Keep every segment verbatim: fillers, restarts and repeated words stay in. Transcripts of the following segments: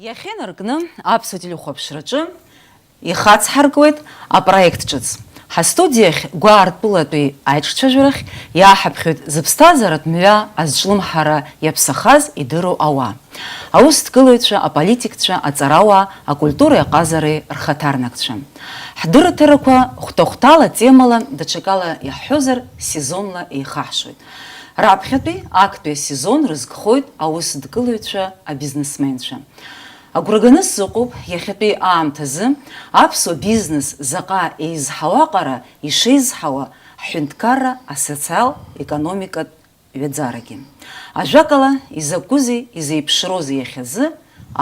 Иахьа инаркны аԥсуа телехәаԥшраҿы ихацҳаркуеит апроект ҿыц. Ҳастудиахь гәаартпылатәи аиҿцәажәарахь иааҳаԥхьоит зыԥсҭазааратә мҩа азҿлымҳара иаԥсахаз идыруа ауаа, аусҭгылаҩцәа, аполитикцәа, аҵарауаа, акультуреи аҟазареи рхаҭарнакцәа. Ҳдырраҭарақәа хәҭа-хәҭала, темала, даҽакала иаҳҳәозар, сезонла еихаҳшоит. Раԥхьатәи, актәи асезон рызкхоит аусдкылаҩцәа, абизнесменцәа. Агәра ганы сыҟоуп, иахьатәи аамҭазы аԥсуа бизнес заҟа еизҳауа аҟара ишеизҳауа ҳҳәынҭқарра асоциал-економикатә ҩаӡарагьы. Ажәакала, изакәызеи, изеиԥшроузеи иахьазы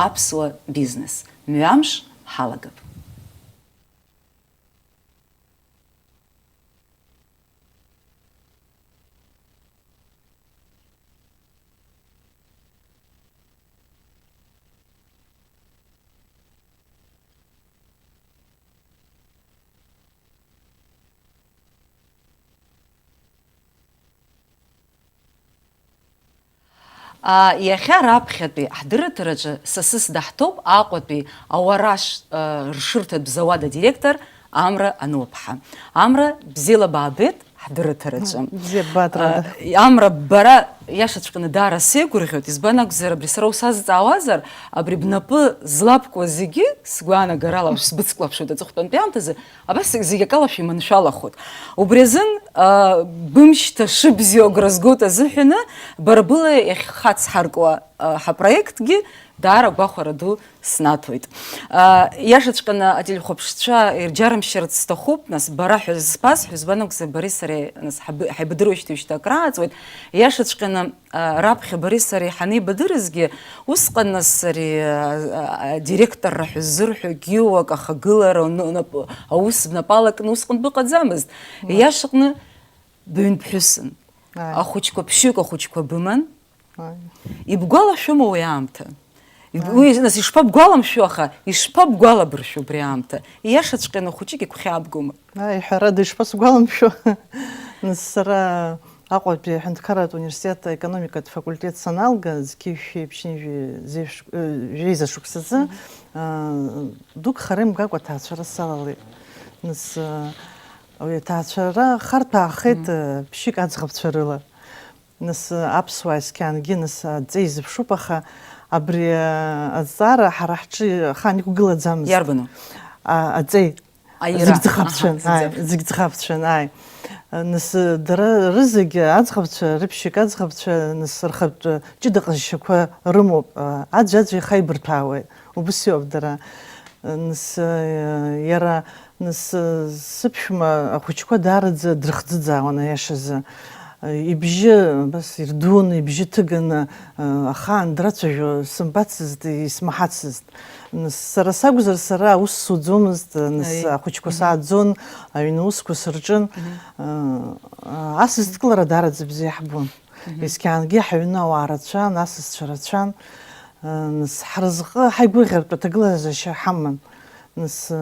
аԥсуа бизнес? Мҩамш ҳалагап. А, иахьа раԥхьатәи ҳдырраҭараҿы сасыс даҳҭоуп Аҟәатәи ауараш, а, ршырҭатә зауад адиректор Амра Ануаԥҳа. Амра, бзиала баабеит ҳдырраҭараҿы. Бзиа ббааит, Рада. А, Амра, бара иашаҵәҟьаны даара сеигәырӷьоит, избан акәзар, абри сара усазҵаауазар, абри бнапы злабкуа зегьы, сгәаанагарала, сбыцклаԥшуеит аҵыхәтәантәи аамҭазы, абас зегь акалашәа иманшәалахоит. Убри азын, а, бымшьҭа шыбзиоу агәра згоит азыҳәаны, бара была иахьхацҳаркуа, а, ҳапроектгьы даара агәахәара ду снаҭоит. А, иашаҵәҟьаны ателехәаԥшцәа ирџьарымшьарц сҭахуп, нас, бара ҳәа зысбаз, ҳәа збан акәзар, бареи сареи, нас, ҳаб-, ҳаибадыруеижьҭеи шьҭа акрааҵуеит. Иашаҵәҟьаны, а, раԥхьа бареи сареи ҳанеибадырызгьы, усҟан, нас, ари, а, а, адиректорра ҳәа ззырҳәогьы уак ахагылара, ну, нап-, аус бнапала кны усҟан быҟаӡамызт. Мап. Иашаҟны быҩнԥҳәысын. Ааи. Ахәыҷқәа, ԥшьҩык ахәыҷқәа быман. Ааи. Ибгәалашәома уи аамҭа? Иб-, Ааи. Уи, нас, ишԥабгәаламшәо, аха ишԥабгәалабыршәо убри аамҭа? Ииашаҵәҟьаны хәыҷык игәхьаабгома? Ааи, ҳәарада, ишԥасгәаламшәо? Нас, сара Аҟәатәи аҳәынҭқарратә университет аекономикатә факультет саналга, зқьи жәшәи ԥшьынҩажәи зеиԥш-, э, жәеиза шықәсазы, Мгм. э, дук хара имгакәа аҭаацәара салалеит. Нас, э, уи аҭаацәара харҭәаахеит, Мгм. э, ԥшьҩык аӡӷабцәа рыла. Нас, аԥсуаа есқьынгьы, нас, аҵеи изыԥшуп, аха абри, а, азҵаара ҳара ҳҿы ахаан иқәгылаӡамызт. Иарбану? А, аҵеи. Аира. Зегь ӡӷабцәан, Аҳа, зегь ааи, ӡӷабцәан. Зегь ӡӷабцәан, ааи. Нас, дара рызегь аӡӷабцәа, рыԥшьҩык аӡӷабцәа, нас, рхатә ҷыда ҟазшьақәа рымоуп. А, аӡәаӡәа ихы аибырҭәаауеит. Убас иоуп дара. Нас, иара, нас, сыԥшәма ахәыҷқәа даараӡа дрыхӡыӡаауан, аиашазы. Ибжьы абас ирдуны, ибжьы ҭыганы, ахаан драцәажәо сымбацызт, исмаҳацызт. Нас, сара сакәзар, сара аус суӡомызт, нас, Аи. ахәыҷқәа Мгм. сааӡон, аҩны аусқәа сырҿын. Мгм. Асасдкылара даараӡа бзиа ҳбон. Мгм. Есқьынгьы ҳаҩны ауаа рацәан, асасцәа рацәан. Нас, ҳразҟы ҳаигәыӷьратә аҭагылазаашьа ҳаман. Нас,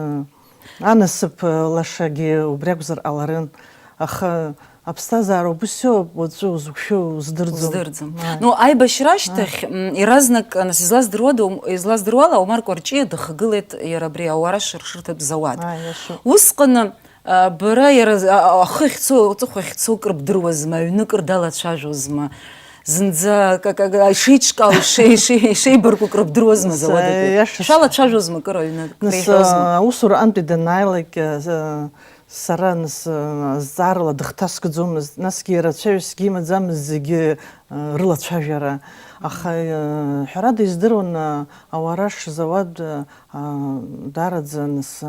анасыԥ лашагьы убри акәзар ҟаларын. Аха аԥсҭазаара убас иоуп, уаҵәы узықәшәо уздырӡом. Уздырӡом. Ааи. Ну, аибашьра ашьҭахь, Ааи. м, иаразнак, нас, излаздыруада, ум-, излаздыруала, Омар Кәарҷиа дахагылеит иара абри ауараш ршырҭатә зауад. Ааи, иашоуп. Усҟан А, бара иара з-, а, а, ахы ахьцо, аҵыхәа ахьцо кыр бдыруазма, аҩны кыр далацәажәозма, зынӡа ка-, ка-, ка-, ишеиҿкаау, ишеи-, ишеи-, ишеибарку кыр бдыруазма, Нас, Зауад, а, иашаҵәҟьа. Шәалацәажәозма кыр аҩны, Нас, креиҳәозма? а, аусураҟынтәи данааилак, а, за-, сара, нас, а, зҵаарала дыхҭаскӡомызт, насгьы иара цәаҩсгьы имаӡамызт, зегьы, а, рылацәажәара. Аха, а, ҳәарада, издыруан, а, ауараш Зауад, а, даараӡа, нас,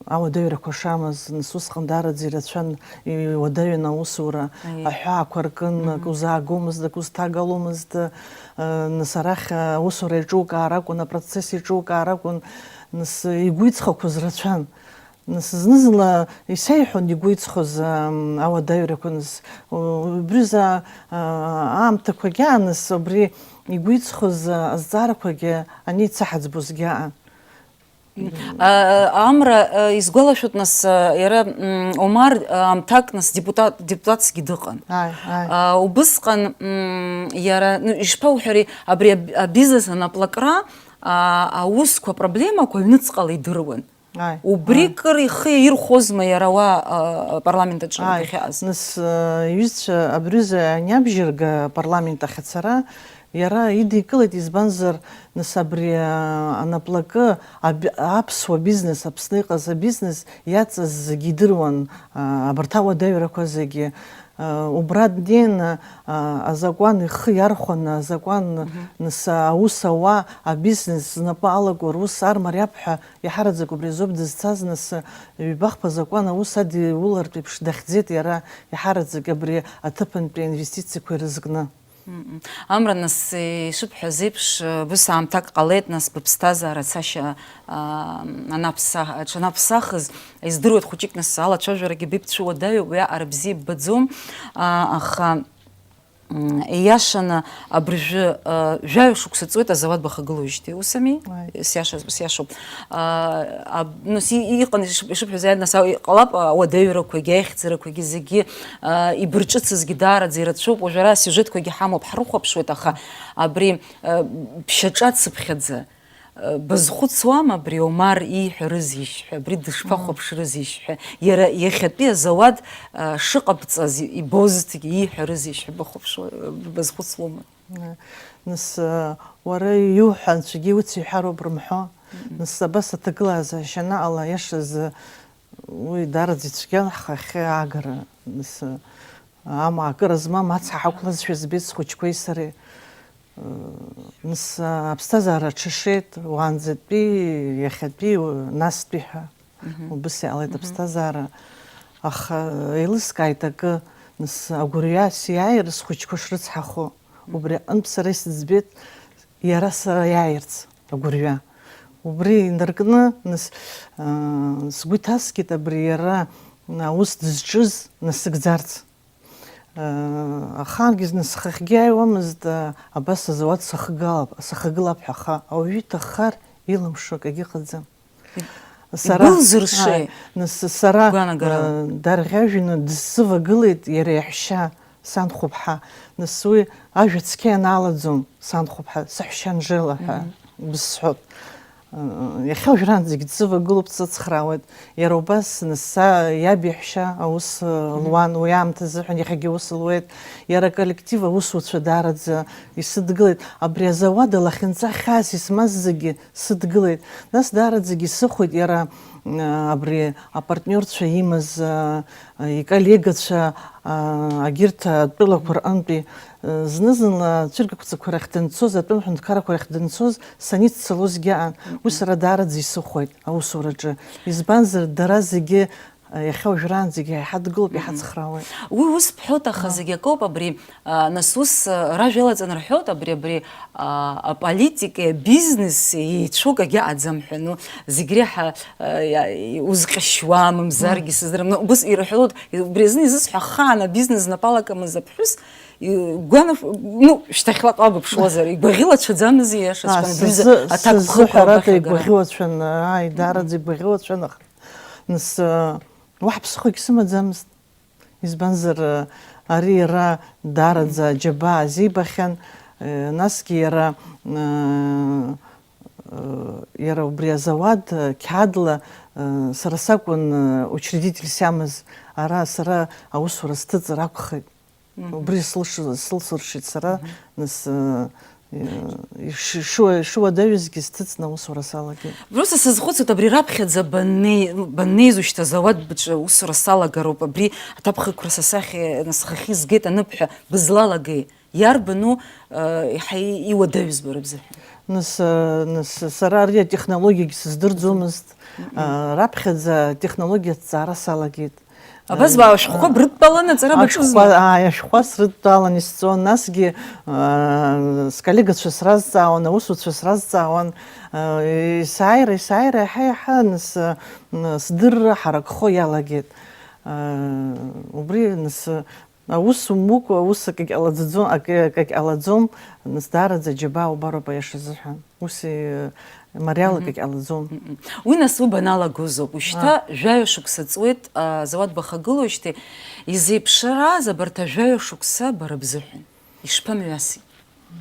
ауадаҩрақәа шамаз, нас, усҟан даараӡа ирацәан, иуадаҩын аусура, Аиеи. аҳәаақәа ркын, Мгм. акы узаагомызт, акы узҭагаломызт, нас, арахь аусура еиҿукаар акәын, апроцесс еиҿукаар акәын, нас, игәы иҵхақәоз рацәан. Нас, зны-зынла исеиҳәон игәы иҵхоз, ам, ауадаҩрақәа, нас, у-, убриза, а, аамҭақәагьы аан, нас, убри игәы иҵхоз, а, азҵаарақәагьы анеицаҳаӡбозгьы аан. А, Амра, а, исгәалашәоит, нас, а, иара, м, Омар, а, аамҭак, нас, депутат, депутатсгьы дыҟан. Ааи, ааи. А, убысҟан, м, иара, ну, ишԥауҳәари, абри аб-, абизнес анаплакра, А, аусқәа, апроблемақәа аҩныҵҟала идыруан. Ааи, убри ааи. Кыр ихы иаирхәозма иара уа, а, апарламент аҿы Ааи, дахьааз? Нас, а, иҩызцәа абриза аниабжьырга апарламент ахь ацара, иара идикылеит, избанзар, нас абри, а, анаплакы аб-, аԥсуа бизнес, Аԥсны иҟаз абизнес иаҵаз зегьы идыруан, а, абарҭ ауадаҩрақәа зегьы. Убра днеины, а, азакәан ихы иархәаны, азакәан, Мгм. Нас аус ауа, абизнес знапы алаку рус армариап ҳәа, иаҳараӡак убри азоуп дызцаз, нас, ҩба-хԥа азакәан аус адиулартә еиԥш дахьӡеит иара, иаҳараӡак абри аҭыԥантәи аинвестициақәа ирызкны. Мм. Амра, нас, ишыбҳәаз еиԥш, быс аамҭак ҟалеит, нас быԥсҭазаара ацашьа, а, анаԥса-, аҽанаԥсахыз, издыруеит, хәыҷык, нас, алацәажәарагьы бибцәуадаҩуп, уи аҟара бзиа ббаӡом, а, аха, м, ииашаны абыржәы, а, жәаҩа шықәса ҵуеит азауад бахагылоуижьҭеи, ус ами? Ааи. Сиашаз-, сиашоуп. А, аб-, ну, си-, иҟан, ишыб-, ишыбҳәаз, иааиртә нас ау-, иҟалап, ауадаҩрақәагьы, аихьӡарақәагьы зегьы, а, ибырҿыцызгьы даараӡа ирацәоуп. Уажәы ара асиужетқәагьы ҳамоуп, ҳрыхәаԥшуеит, аха абри, а, ԥшьаҿа цыԥхьаӡа, а, базхәыцуама абри Омар ииҳәарызеишь ҳәа, абри дышԥахәаԥшрызеишь ҳәа, иара иахьатәи азауад, а, шыҟабҵаз ибозҭгьы ииҳәарызеишь ҳәа бахәаԥшуа-, базхәыцуама? Нас, уара иуҳәо анцәагьы иуц иҳәароуп рымҳәо. Мгм. Нас абас аҭагылазаашьа анаҟала, иашазы, уи даараӡа ицәгьан ҳхахьы аагара. Нас, амаа акыра змам ацҳа ҳақәлазшәа збеит схәыҷқәеи сареи. Нас, аԥсҭазаара аҽашеит, уаанӡатәи, иахьатәи, настәи ҳәа. Мгм. Убыс иҟалеит Мгм. Аԥсҭазаара. Аха еилыскааит акы, нас, агәырҩа сиааир схәыҷқәа шрыцҳахо. Мгм. Убри аҟынтә сара исыӡбеит иара сара иааирц агәырҩа. Убри инаркны, нас, аа, сгәы иҭаскит абри иара аус дызҿыз насыгӡарц. Ахаангьы зны схахьгьы ааиуамызт, абас азауад сахагылап, сахагылап ҳәа, аха ауаҩы иҭаххар илымшо акгьы ыҟаӡам. Сара, Ибылзыршеи? Ааи, нас сара, Гәаанагара. Э, дарӷьажәҩаны дысзывагылеит иара иаҳәшьа, санхәыԥҳа. Нас уи ажәа цқьа ианаалаӡом, санхәыԥҳа, саҳәшьа Анжела ҳәа Мгм. Бысҳәоит. Иахьа уажәраанӡагь дсывагылоуп, дсыцхраауеит. Иара убас, нас, са иаб иаҳәшьа аус, э, Мгм. Луан, уи аамҭазыҳәан иахьагьы аус луеит. Иара аколлектив аусуцәа даараӡа исыдгылеит. Абри азауад алахьынҵа хьаас исмаз зегьы сыдгылеит. Нас даараӡагьы исыхәеит иара, э, абри апартниорцәа имаз, э, иколлегацәа, а, агьырҭ атәылақәа рҟынтәи, э, зны-зынла ацәыргақәҵақәа рахь данцоз, атәым ҳәынҭқаррақәа рахь данцоз, саниццалозгьы аан. Уи сара даараӡа исыхәеит аусураҿы. Избанзар, дара зегьы, э, иахьа уажәраанӡагьы иаҳа дгылоуп, иаҳа Мгм. цхраауеит. Уи ус бҳәоит, аха Ага. зегь акоуп, абри, а, нас ус, а, ражәа иалаҵаны рҳәоит, абри, абри, а, аполитикеи абизнеси еицәоук агьаҟаӡам ҳәа, ну, зегь реиҳа, а, иа-, узҟьашьуа, мамзаргьы сыздырам, ну, убыс ирҳәоит, убри азын изысҳәа, ахаан абизнес знапы алакымыз аԥҳәыс, и-, гәанаф-, ну, шьҭахьла ҟалбаԥшуазар, игәаӷьылацәаӡамыз, ииашаҵәҟьаны, А, абри сзы-, аҭакԥхықәра сзыҳәарада агәахьагара. Игәаӷьылацәан, ааи, даараӡа игәаӷьылацәан, аха, нас, а, уаҳа ԥсыхәагь сымаӡамызт. Избанзар, ари иара даараӡа аџьабаа азибахьан, э, насгьы иара, э, э, иара убри азауад, э, қьаадла, э, сара сакәын, э, учредитель сиамаз, ара сара аусура сҭыҵыр акәхеит. Мгм. Убри сылш-, сылсыршеит сара, Мгм. Нас, э, Иш-, ишуа-, ишуадаҩызгьы сҭыҵны аусура салагеит. Просто сазхәыцуеит, абри раԥхьаӡа баннеи-, баннеизушьҭаз ауадбаҿы усура салагароуп, абри аҭакԥхықәра са сахь, нас, схахьы згеит аныбҳәа, бызлалагеи? Иарбану, э, иаҳа и-, иуадаҩыз бара бзыҳәан? Нас, э, нас, сара ари атехнологиагьы сыздырӡомызт. Мгм. Э, раԥхьаӡа атехнологиа аҭҵаара салагеит. Абас, э, ба, ашәҟәқәа, э, брыдтәалан аҵара баҿызма? Ашәҟәқәа, ааи, ашәҟәқәа срыдтәалан исҵон, насгьы, э, сколлегацәа сразҵаауан, аусуцәа сразҵаауан, э, есааира, есааира, иаҳа-иаҳа, нас, э, м, сдырра ҳаракхо иалагеит. Э, убри, нас, э, аус умукәа, аус акагь ҟалаӡаӡом, акы, акагь ҟалаӡом, нас, даараӡа аџьабаа убароуп аиаша азыҳәан. Ус, э, мариалак Мгм. Егь ҟалаӡом. Мгм. Уи нас уи баналагозоуп. Ушьҭа А. Жәаҩа шықәса ҵуеит, а, зауад бахагылоижьҭеи, изеиԥшраз абарҭ ажәаҩа шықәса бара бзыҳәан? Ишԥамҩаси?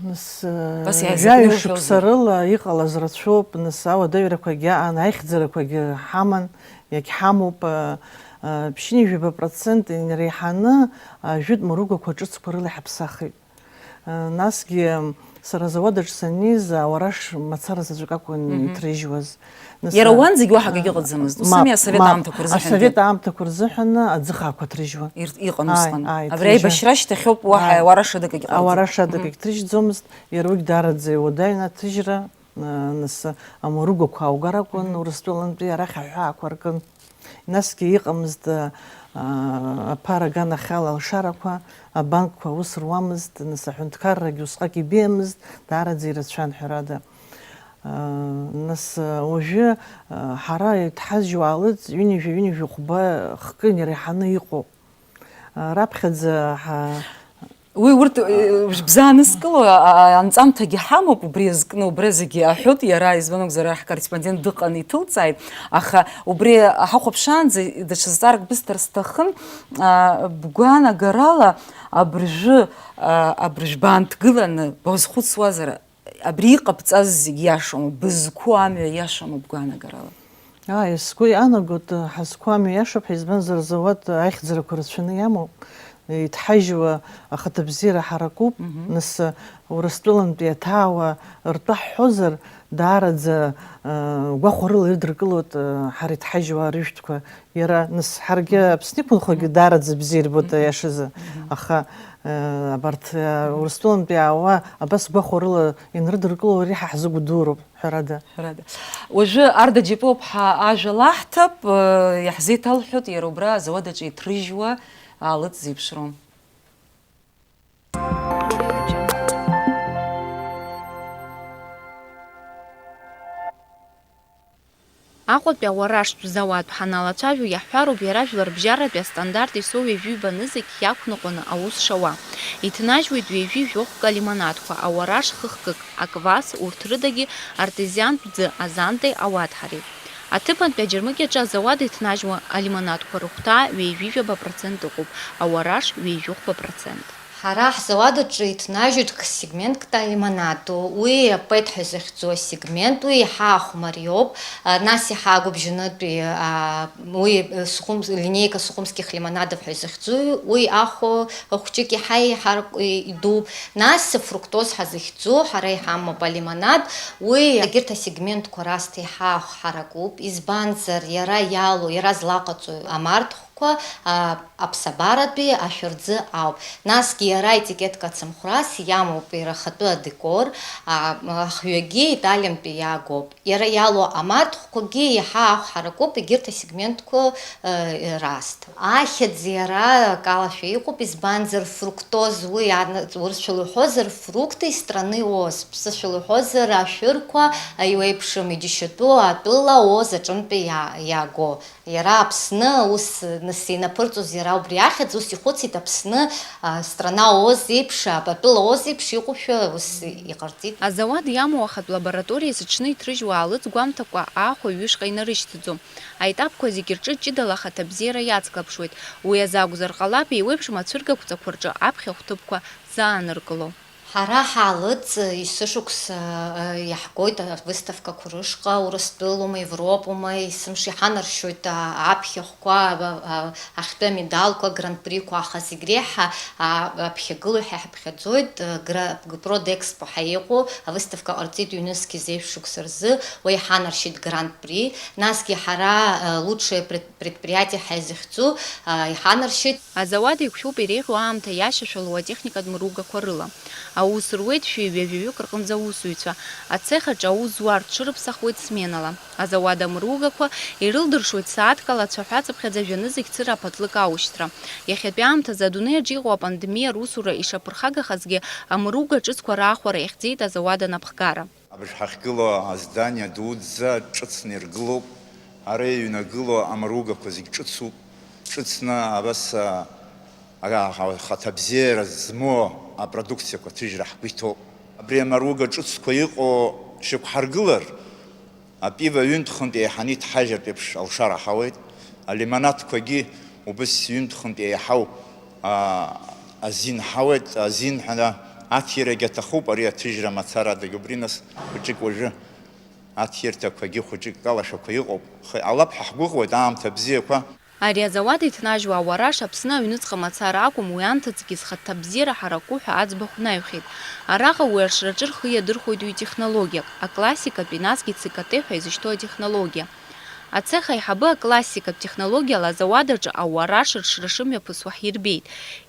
Нас, э, Абас иааизакны жәаҩа иуҳәозар? Шықәса рыла иҟалаз рацәоуп, нас ауадаҩрақәагьы аан, аихьӡарақәагьы ҳаман, иагьҳамоуп, э, э, ԥшьынҩажәаба процент инареиҳаны, э, жәытә мыругақәа ҿыцқәа рыла иҳаԥсахит. Э, насгьы, сара азауад аҿы саннеиз, ауараш мацара заҵәык акәын Мгм. Иҭрыжьуаз. Нас, Иара а, уанӡагь уаҳа акгьы а, ыҟаӡамызт. Ус ма-, ами асовет ма-, аамҭақәа рзыҳәангьы? Асовет аамҭақәа рзыҳәан аӡыхаақәа ҭрыжьуан. Ир-, иҟан Ааи, усҟан. Ааи, Абри иҭрыжьуан. Аибашьра ашьҭахьоуп уаҳа Ааи. Ауараш адагьы ҟарҵеит. Ауараш адагьы Мгм. Ҭрыжьӡомызт, иара уигь даараӡа иуадаҩын аҭыжьра, а, нас амаругақәа ааугар акәын, Мгм. Урыстәылантәи арахь аҳәаақәа ркын. Насгьы иҟамызт, а, аԥара аганахьала алшарақәа, абанкқәа аус руамызт, нас аҳәынҭқаррагьы усҟак ибеиамызт, даараӡа ирацәан, ҳәарада. Нас, уажәы, ҳара иҭҳазжьуа аалыҵ ҩынҩажәа, ҩынҩажәи хәба хкы инареиҳаны иҟоуп. Раԥхьаӡа ҳа- Уи урҭ, э, бза анызкыло, а, а, анҵамҭагьы ҳамоуп, убри азкны, убри зегьы аҳәоит иара, избан акәзар, ҳкорреспондент дыҟан, иҭылҵааит, аха убри ҳахәаԥшаанӡа даҽа зҵаарак бысҭар сҭахын, а, бгәаанагарала абыржәы, а, абыржә баанҭгыланы базхәыцуазар, Абри иҟабҵаз зегь иашоума, бызқәу амҩа иашоума бгәаанагарала? Ааи, сгәы иаанагоит, ҳазқәу амҩа иашоуп ҳәа, избанзар, азауад ахьӡарақәа рацәаны иамоуп, иҭҳажьуа ахаҭабзиара ҳаракуп, Мгм. Нас, Урыстәылантәи иаҭаауа ртәы ҳҳәозар, даараӡа, э, гәахәарыла ирыдыркылоит, э, ҳара иҭҳажьуа арыжәтәқәа. Иара, нас, ҳаргьы Аԥсны иқәынхогьы Мгм. Даараӡа бзиа ирбоит, Мгм. Аиашазы. Мгм. Аха, э, абарҭ, э, Мгм. Урыстәылантәи аауа абас гәахәарыла инрыдыркыло, ари ҳа ҳзы гәдуроуп, ҳәарада. Ҳәарада. Уажәы Арда Џьапуаԥҳа ажәа лаҳҭап, э, иаҳзеиҭалҳәоит иара убра азауад аҿы иҭрыжьуа аалыҵ зеиԥшроу. Аҟәатәи ауараштә зауадтә ҳаналацәажәо, иаҳҳәароуп иара жәларбжьаратәи астандарт исоу ҩажәи ҩба нызқь иақәныҟәаны аус шауа. Иҭнажьуеит ҩажәи жәохәк алимонадқәа, ауараш хыхкык, аквас, урҭ рыдагьы артезиантә ӡы азантеи ауадҳареи. Аҭыԥантәи аџьармыкьаҿы азауад иҭнажьуа алимонадқәа рыхәҭаа ҩажәи жәаба процент ыҟоуп, ауараш ҩажәи хәба процент. Ҳара ҳзауад аҿы иҭнажьуеит сегментк алимонад, уи апет ҳәа изыхьӡу асегмент, уи иаҳа ахәмариоуп, а, нас иаҳа агәыбжьанытәи, а, уи, э, Сухум-, линейка Сухумских лимонадов ҳәа изыхьӡу, уи ахә хәҷык иаҳа еиҳарак, и-, идууп, нас фруктоз ҳәа зыхьӡу, ҳара иҳамоуп алимонад, уи егьырҭ асегментқәа раасҭа иаҳа ахә ҳаракуп, избанзар, иара иалоу, иара злаҟаҵоу амарҭ Қәа, а, аԥсабаратәи ашәырӡы ауп. Насгьы иара етикетка ацымхәрас иамоуп иара ахатәы адекор, а, ахҩагьы Италиантәи иаагоуп. Иара иалоу амарҭхәқәагьы иаҳа ахә ҳаракуп егьырҭ асегментқәа, э, раасҭа. Ахьӡ иара акалашәа иҟоуп, избанзар фруктоз уи ан-, урысшәала уҳәозар фрукты из страны Оз, ԥсышәала уҳәозар ашәырқәа, а, иуеиԥшым иџьашьатәу атәыла Оз аҿынтәи иа-, иааго. Иара Аԥсны аус, нас, инаԥырҵоз иара убри ахьӡ ус ихәыцит, Аԥсны, а, страна Оз еиԥш, а, атәыла Оз еиԥш иҟоушәа ус иҟарҵеит. Азауад иамоу ахатә лабораториа зыҽны иҭрыжьуа аалыҵ гәамҭакәа аахәаҩ ҩышҟа инарышьҭӡом. Аетапқәа зегьы рҿы ҷыдала ахаҭабзиара иацклаԥшуеит. Уи азы акәзар ҟалап, еиуеиԥшым ацәыргақәҵақәа рҿы аԥхьахә ҭыԥқәа зааныркыло. Ҳара ҳаалыҵ есышықәса, э, иаҳгоит авыставкақәа рышҟа, Урыстәылоума, Европоума, есымша иҳанаршьоит, а, аԥхьахәқәа, а, а, ахьтәы амедалқәа, гран-приқәа, аха зегь реиҳа, а, аԥхьагылоу ҳәа иҳаԥхьаӡоит, э, гра-, Продэкспо ҳәа иҟоу авыставка ҟарҵеит ҩнызқь зеижә шықәса рзы, уа иҳанаршьеит гран-при, насгьы ҳара, э, лучшее пред-, предприятие ҳәа изыхьӡу, а, иҳанаршьеит. Азауад еиқәшәоуп иреиӷьу аамҭа иашьашәалоу атехникатә мыругақәа рыла. Аус руеит шәи ҩажәаҩык рҟынӡа аусзуҩцәа. Ацех аҿы аус зуа рҽырыԥсахуеит сменала. Азауад амыругақәа ирылдыршоит сааҭк ала ацәаҳәа ацыԥхьаӡа жәанызқь цыра аԥатлык аушьҭра. Иахьатәи аамҭазы адунеи аҿы иҟоу апандемиа русура ишаԥырхагахазгьы, амыруга ҿыцқәа раахәара иахьӡеит азауад анапхгара. Абыржә ҳахьгылоу аздание дуӡӡа ҿыцны иргылоуп. Ара иҩнагылоу амаругақәа зегь ҿыцуп. Ҿыцны абас, а, ара ҳа-, хаҭабзиара змоу апродукциақәа ҭыжьра ҳгәы иҭоуп. Абри амаруга ҿыцқәа иҟоу шьақәҳаргылар, апиво ҩынтә-хынтә еиҳаны иҭҳажьыртә еиԥш алшара ҳауеит. Алимонадқәагьы убыс ҩынтә-хынтә еиҳау, а, азин ҳауеит, азин ҳәа Аҭирагь аҭахуп ари аҭыжьра мацарадагь, убри нас хәыҷык уажәы аҭирҭақәагьы хәыҷык калашәақәа иҟоуп. Хы-, алап ҳа ҳгәыӷуеит аамҭа бзиақәа. Ари азауад иҭнажьуа ауараш Аԥсны аҩныҵҟа мацара акәым, уи анҭыҵгьы зхаҭабзиара ҳараку ҳәа аӡбахә наҩхьеит. Араҟа уи аршраҿы рхы иадырхәоит ҩ-технологиак, аклассикатәи, насгьы ЦКТ ҳәа изышьҭоу атехнологиа. Ацех аиҳабы аклассикатә технологиала азауад аҿы ауараш ршра шымҩаԥысуа ҳирбеит.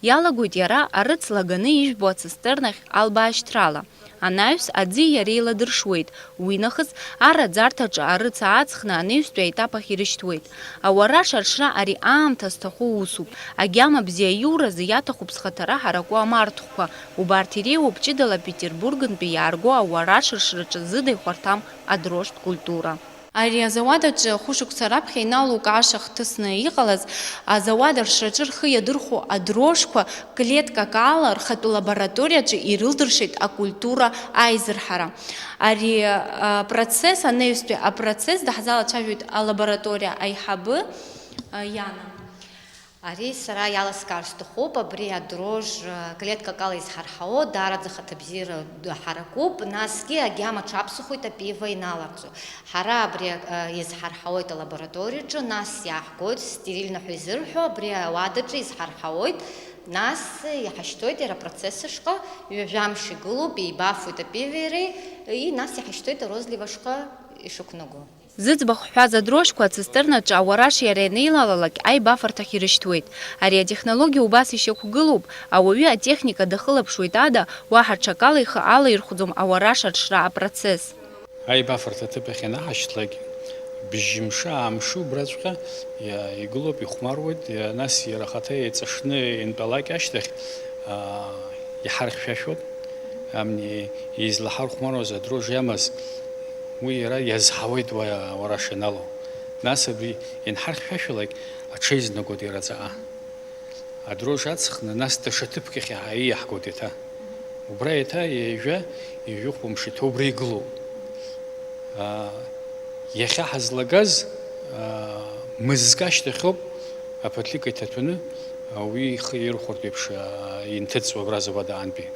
Иалагоит иара арыц лаганы ижәбо ацистернахь албаашьҭрала. Анаҩс аӡи иареи еиладыршуеит, уи нахыс араӡарҭаҿы арыц ааҵхны анаҩстәи аетап ахь ирышьҭуеит. Ауараш аршра ари аамҭа зҭаху усуп. Агьама бзиа аиуразы иаҭахуп зхаҭара ҳараку амарҭхәқәа. Убарҭ иреиуоуп ҷыдала Петербургнтәи иаарго ауараш ршраҿы зыда ихәарҭам адрожтә культура. Ари азауад аҿы хәышықәса раԥхьа иналукааша хҭысны иҟалаз, азауад аршраҿы рхы иадырхәо адрожқәа клеткак ала рхатәы лабораториаҿы ирылдыршеит акультура аизырҳара. Ари, а, процесс, анаҩстәи апроцесс даҳзалацәажәоит алабораториа аиҳабы, а, Иана. Ари сара иаласкаар сҭахуп, абри адрож, а, клеткак ала изҳарҳауа, даараӡа хаҭабзиара ду ҳаракуп, насгьы агьама ҽаԥсахуеит апиво иналарҵо. Ҳара абри, а, изҳарҳауеит алабораториаҿы, нас иааҳгоит, стерильно ҳәа изырҳәо, абри ауадаҿы изҳарҳауеит, нас иҳашьҭоит иара апроцесс ашҟа, ҩажәамш игылоуп, еибафоит апиво иареи, и нас иҳашьҭоит арозлив ашҟа ишықәнаго. Зыӡбахә ҳҳәаз адрожқәа ацистернаҿы ауараш иара ианеилалалак аибафарҭахь ирышьҭуеит. Ари атехнологиа убас ишьақәгылоуп, ауаҩы атехника дахылаԥшуеит ада, уаҳа ҽакала ихы алаирхәӡом ауараш аршра апроцесс. Аибафарҭа аҭыԥ ахь ианаҳашьҭлак, бжьымшы-аамшы убраҵәҟьа иа-, игылоуп, ихәмаруеит, иа-, нас иара ахаҭа еиҵашны иантәалак ашьҭахь, аа, иҳархьшәашәоит. Амни излаҳархәмаруаз адрож иамаз, уи иара иазҳауеит уа-, ауараш ианалоу. Нас абри ианҳархьшәашәалак, аҽеизнагоит иара ҵаҟа. Адрож аҵхны, нас даҽа ҭыԥк ахь иаҳа-, ииаҳгоит еиҭа. Убра еиҭа ҩажәа, ҩажәи хәымш иҭоу убра игылоуп. Аа, иахьа ҳазлагаз, аа, мызкы ашьҭахьоуп аԥаҭлика иҭаҭәаны, ауаҩы ихы ирхәартә еиԥш, аа, инҭыҵуа абра азауад аҟантәи.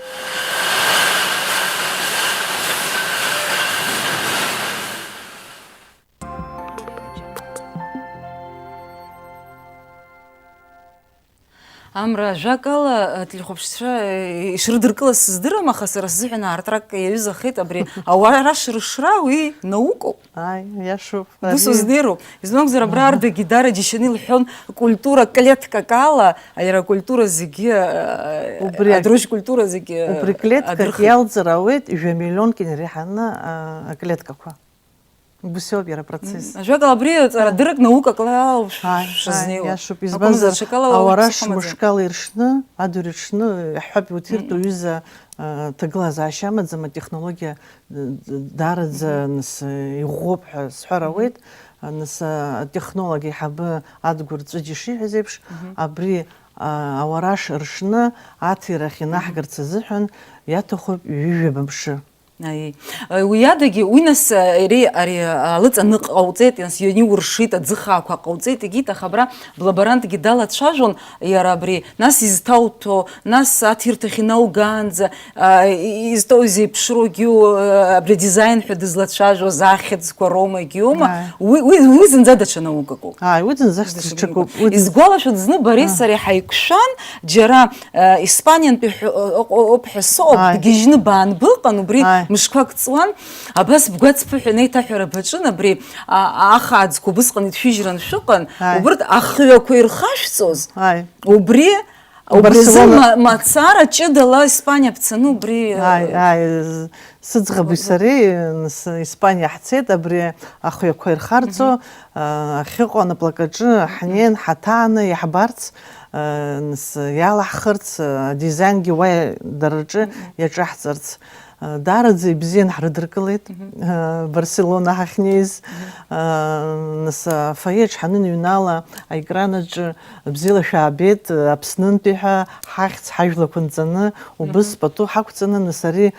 Амра, ажәакала, ателехәаԥшцәа, э, ишрыдыркылаз сыздырам, аха сара сзыҳәан аартрак иаҩызахеит абри ауараш рышра, уи наукоуп. Ааи, иашоуп. Ус ари узнеироуп. Измамзар, абра ардагьы дара џьашьаны илҳәон, культура клеткак ала, иара акультура зегьы, э, Убри ак-, адрожь культура зегьы, убри клеткак адырхеит. Иалҵыр ауеит, жәа миллионк инареиҳаны, а, аклеткақәа. Убас иоуп иара апроцесс. Мм, ажәакала, абри ҵарадыррак наукак ала ауп ш-, Ааи, ааи, шазнеиуа. Иашоуп. Акәымзар, Избанзар, ҽакала ауараш уԥсы хамаӡам. Мышкала иршны, адырҩаҽны, иаҳҳәап, иуҭиртә Мм. Уҩыза, а, ҭагылазаашьа амаӡам, атехнологиа, д-, д-, даараӡа Мгм. нас, э, иӷәӷәоуп ҳәа сҳәар Мгм. ауеит. А, нас, а, атехнолог еиҳабы Адгәыр Ҵәыџь ишиҳәаз еиԥш, Мгм. абри, а, ауараш ршны аҭирахь Мгм. инаҳгарц азыҳәан иаҭахуп ҩажәа мшы. Аиеи. Уи адагьы, уи нас, ари, ари алыҵаныҟа ҟауҵеит, нас ианиуршит, аӡыхаақәа ҟауҵеит, егьит, аха абра блаборантгьы далацәажәон, иара абри, нас изҭауҭәо, нас аҭирҭахь инаугаанӡа, а, и-, изҭоу зеиԥшроугьы, а, абри адизаин ҳәа дызлацәажәоз ахьӡқәа роума, егьиоума, Ааи. уи, уи, уи зынӡа даҽа наукакоуп. Ааи, уи зынӡа Даҽа даҽакуп. наукакуп. Уи дыз- Изгәалашәо зны Борис Ааи. сареи ҳаиқәшәан, џьара Э, Испаниантәи ҳәа, ы, ыҟоуп ҳәа сыҟоуп, Ааи. дгьежьны баанбыҟан, убри Ааи. мышқәак ҵуан, абас бгәаҵԥыҳәа инеиҭаҳәара баҿын, абри, а, ахааӡқәа убысҟан ишәыжьран шәыҟан, Ааи. убырҭ ахҩақәа ирхашәҵоз, Ааи. убри, убри азы Барселона. ма-, мацара ҷыдала Испаниа бцаны убри, э, Ааи, ааи, з-, сыӡӷаби Ага. сареи, э, нас, Испаниа ҳцеит, абри ахҩақәа ирхарҵо, Мгм. э, ахьыҟоу анаплакаҿы Мгм. ҳнеин, ҳаҭааны иаҳбарц, э, нас, иалаҳхырц, э, адизаингьы уа дара рҿы Мгм. иаҿаҳҵарц, э, Даараӡа ибзиан ҳрыдыркылеит, Барселона ҳахьнеиз. Нас афоеаҿ ҳаныныҩнала, аекранаҿ бзиала шәаабеит, Аԥснынтәи ҳәа ҳахьӡ ҳажәлақәа нҵаны, убыс пату ҳақәҵаны, нас ари,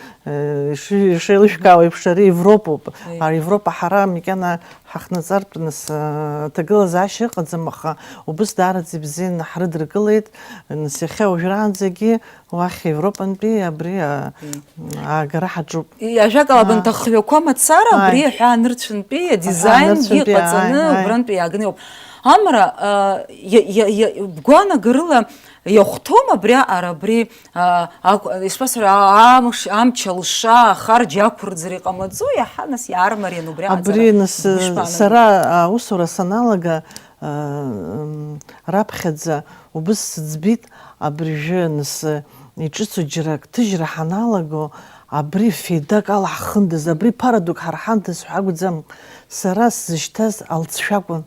иши-, ишеилышәкаауа еиԥш, ари Европоуп. Аи. Ар-, Европа ҳара макьана ҳахнаҵартә, нас, аҭагылазаашьа ыҟаӡам, аха убыс даараӡа ибзиан ҳрыдыркылеит. Нас иахьа уажәраанӡагьы уахь Европантәи абри, а, аагара ҳаҿуп. И-, ажәакала, абанҭ ахҩақәа мацара, абри аҳәаа нырцәынтәи адизайнгьы ҟаҵаны, убрантәи иааганы иоуп. Амра, а, иа-, иа-, иа-, бгәаанагарыла иахәҭоума абри аҟара, абри, а, ак-, ишԥасҳәара, а-, амш-, амч алша, ахарџь ақәырӡра иҟамлаӡо, иаҳа нас иаармариан убри аҟаҵара? Абри нас, гәышԥаанагои? Сара аусура саналага, а, м, раԥхьаӡа убыс сыӡбит, абыржәы нас иҿыцу џьара ак ҭыжьра ҳаналаго, абри феидак ала ҳхындаз, абри ԥара дук ҳарҳандаз ҳәа акәӡам. Сара сзышьҭаз алҵшәа акәын.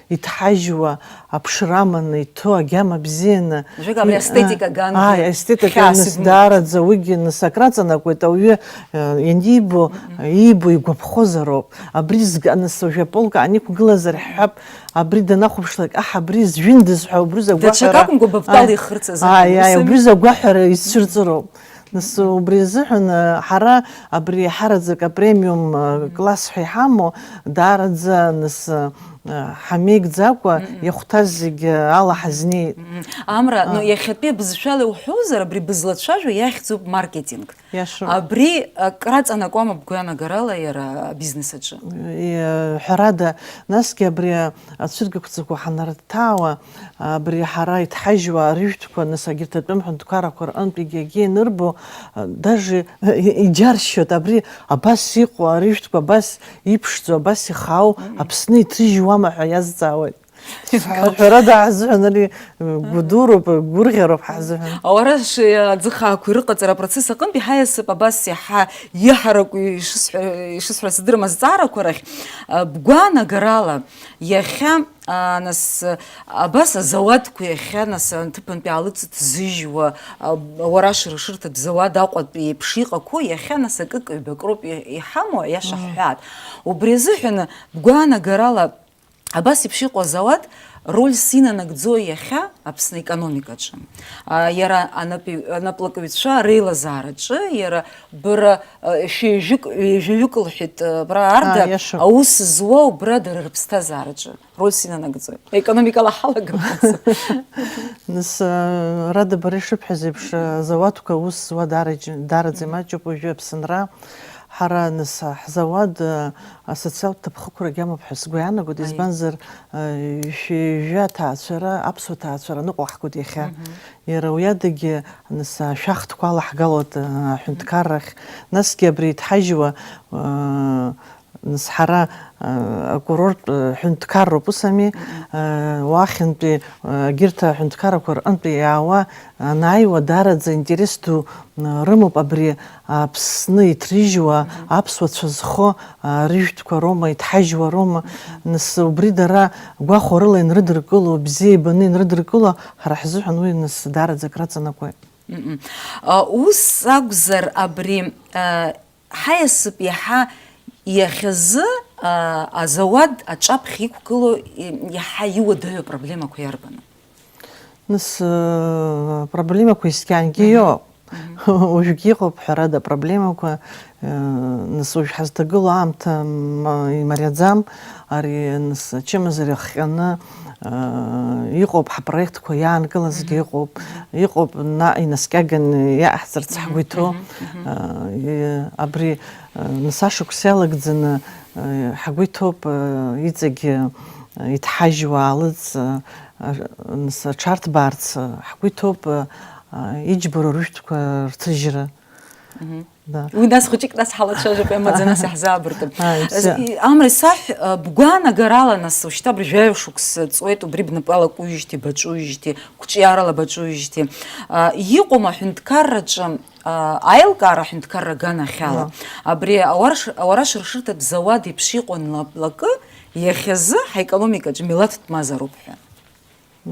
Иҭҳажьуа, аԥшра аманы иҭәу агьама бзианы. Ажәак, абри астетика гангьы, ааи, астетика хьаас нас ибымоуп. Даараӡа уигьы нас акраҵанакуеит ауаҩы, э, ианибо, иибо игәаԥхозароуп. Абри зга-, нас уажәы аполка аниқәгылазар ҳҳәап, абри данахәаԥшлак, аҳ, абри зжәындаз ҳәа убри Даҽак агәаҳәара, акәымкәа, баптал ааи, ихырц азыҳәан, ааи, ааи, ус ами? Убри агәаҳәара изцәырҵыроуп. Нас убри азыҳәан, э, ҳара абри ҳараӡак апремиум, э, класс ҳәа иҳамоу, даараӡа, нас, э, ҳамеигӡакәа, иахәҭаз зегьы ала ҳазнеит. Амра, ну, иахьатәи абызшәала иуҳәозар, абри бызлацәажәо иахьӡуп маркетинг. Иашоуп. Абри акраҵанакуама бгәаанагарала иара абизнес аҿы? Э, ҳәарада, насгьы абри ацәыргақәҵақәа ҳанарҭаауа, абри ҳара иҭҳажьуа арыжәтәқәа, нас, агьырҭ атәым ҳәынҭқаррақәа рҟынтә егьагьы ианырбо, даже иџьаршьоит, абри абас иҟоу арыжәтәқәа, абас иԥшӡоу, абас ихаау Аԥсны иҭыжьуама ҳәа иазҵаауеит. Ҳәарада ҳзыҳәан ари гәыдуроуп, гәырӷьароуп ҳзыҳәан. Ауараш аӡыхаақәа ирыҟаҵара апроцесс аҟынтә иаҳа иасып абас иаҳа иҳараку ишысҳәа-, ишысҳәара сыздырам азҵаарақәа рахь, а, бгәаанагарала, иахьа, а, нас, абас азауадқәа иахьа, нас, аҭыԥантәи аалыҵ ҭзыжьуа, а, ауараш рышырҭатә зауад Аҟәатәи еиԥш иҟақәоу, иахьа, нас, акык-ҩбак роуп и-, иҳамоу, аиаша ҳҳәаат. Убри азыҳәан, бгәаанагарала, абас еиԥш иҟоу азауад рольс инанагӡо иахьа Аԥсны аекономикаҿы? А, иара анапи-, анаплакҩцәа реилазаараҿы, иара бара, а, шәи ҩажәик, ҩажәаҩык лҳәеит, а, бара Арда, иашоуп, аус зуа убра дара рыԥсҭазаараҿы рольс инанагӡоит. Аекономикала ҳалагарц. Нас, а, Рада, бара ишыбҳәаз еиԥш, а, азауадқәа аус зуа даараӡ-, даараӡа имаҷуп уажәы Аԥсынра. Ҳара, нас, ҳзауад, а, асоциалтә ҭыԥхықәрагь амоуп ҳәа сгәы иаанагоит, аиеи, избанзар, а, шәи ҩажәа аҭаацәара, аԥсуа ҭаацәара ныҟәо ҳгоит иахьа. Мгм. Иара уи адагьы, нас, ашәахтәқәа алаҳгалоит, а, аҳәынҭқаррахь. Насгьы абри иҭҳажьуа, а, нас, ҳара, а, акурорттә, а, ҳәынҭқарроуп, ус ами? Мгм. А, уахьынтәи, а, егьырҭ аҳәынҭқаррақәа рҟынтәи иаауа, анааиуа, даараӡа интерес ду рымоуп абри Аԥсны иҭрыжьуа, аԥсуацәа зхо, а, рыжәтәқәа роума, иҭҳажьуа роума, нас убри дара гәахәарыла инрыдыркыло, бзиа ибаны инрыдыркыло, ҳара ҳзыҳәан уи нас даараӡа акраҵанакуеит. Мм. А, ус акәзар, абри, а, ҳаиасып иаҳа иахьазы, а, азауад аҿаԥхьа иқәгылоу, и-, иаҳа иуадаҩу апроблемақәа иарбану? Нас, э, проблемақәа ескьангьы, мгм, иоуп. Мгм. Уажәгьы иҟоуп, ҳәарада, апроблемақәа, э, нас уажә ҳазҭагылоу аамҭа ма-, имариаӡам, ари, нас, ачымазара иахҟьаны, э, иҟоуп, ҳапроектқәа иаанкылазгьы, мгм, ыҟоуп, мгм, иҟоуп наҟ инаскьаганы иаҳҵарц, мгм, ҳгәы иҭоу, мгм, мгм, э, и-, абри, э, нас ашықәс иалагӡаны, э, ҳгәы иҭоуп, э, иҵегь, э, иҭҳажьуа аалыҵ, э, Ар-, нас аҽарҭбаарц, ҳгәы иҭоуп, а, иџьбароу рыжәтәқәа рҭыжьра. Мгм. Да. Уи нас хәыҷык нас ҳалацәажәап, иамаӡа нас иаҳзаабыртып. Ааи, бзиа. Ас-, и-, Амра, исаҳә, а, бгәаанагарала нас, уажәшьҭа абыржәы аҩышықәса ҵуеит, убри бнапала кужьижьҭеи, баҿужьижьҭеи, қәҿиарала баҿужьижьҭеи. А, иҟоума аҳәынҭқарраҿы, а, аилкаара аҳәынҭқарра аганахьала? Уа. Абри ауарш-, ауараш ршырҭатә зауад еиԥш иҟоу анлаплакы, иахьазы ҳаекономикаҿы милаҭтә мазароуп ҳәа.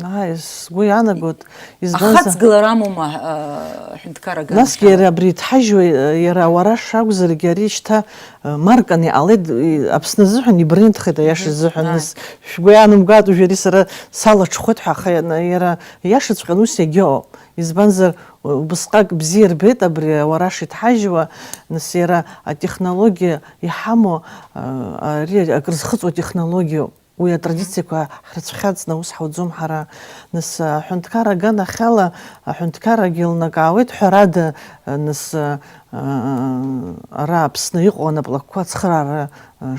Ааи, сгәы иаанагоит, избанзар, ахаҵгылара амоума, а, аҳәынҭқарра аганахьала? Насгьы иара абри иҭҳажьуа, иара ауараш акәзаргьы, ари шьҭа, а, марканы иҟалеит, и-, Аԥсны азыҳәан ибрендхеит, аиаша, мгм, азыҳәан, ааи, нас шәгәы иаанамгааит, уажәы ари сара салаҽхәеит ҳәа, аха иа-, иара иашаҵәҟьаны ус иагьыҟоуп. Избанзар, убысҟак бзиа рбеит абри ауараш иҭҳажьуа, нас иара атехнологиа иҳамоу, а, ари акрызхыҵуа технологиоуп. Уи атрадициақәа ҳрыцәхьаҵны аус ҳауӡом ҳара. Нас, аҳәынҭқарра аганахьала, аҳәынҭқаррагьы еилнакаауеит, ҳәарада, нас, ара Аԥсны иҟоу анаплакқәа ацхыраара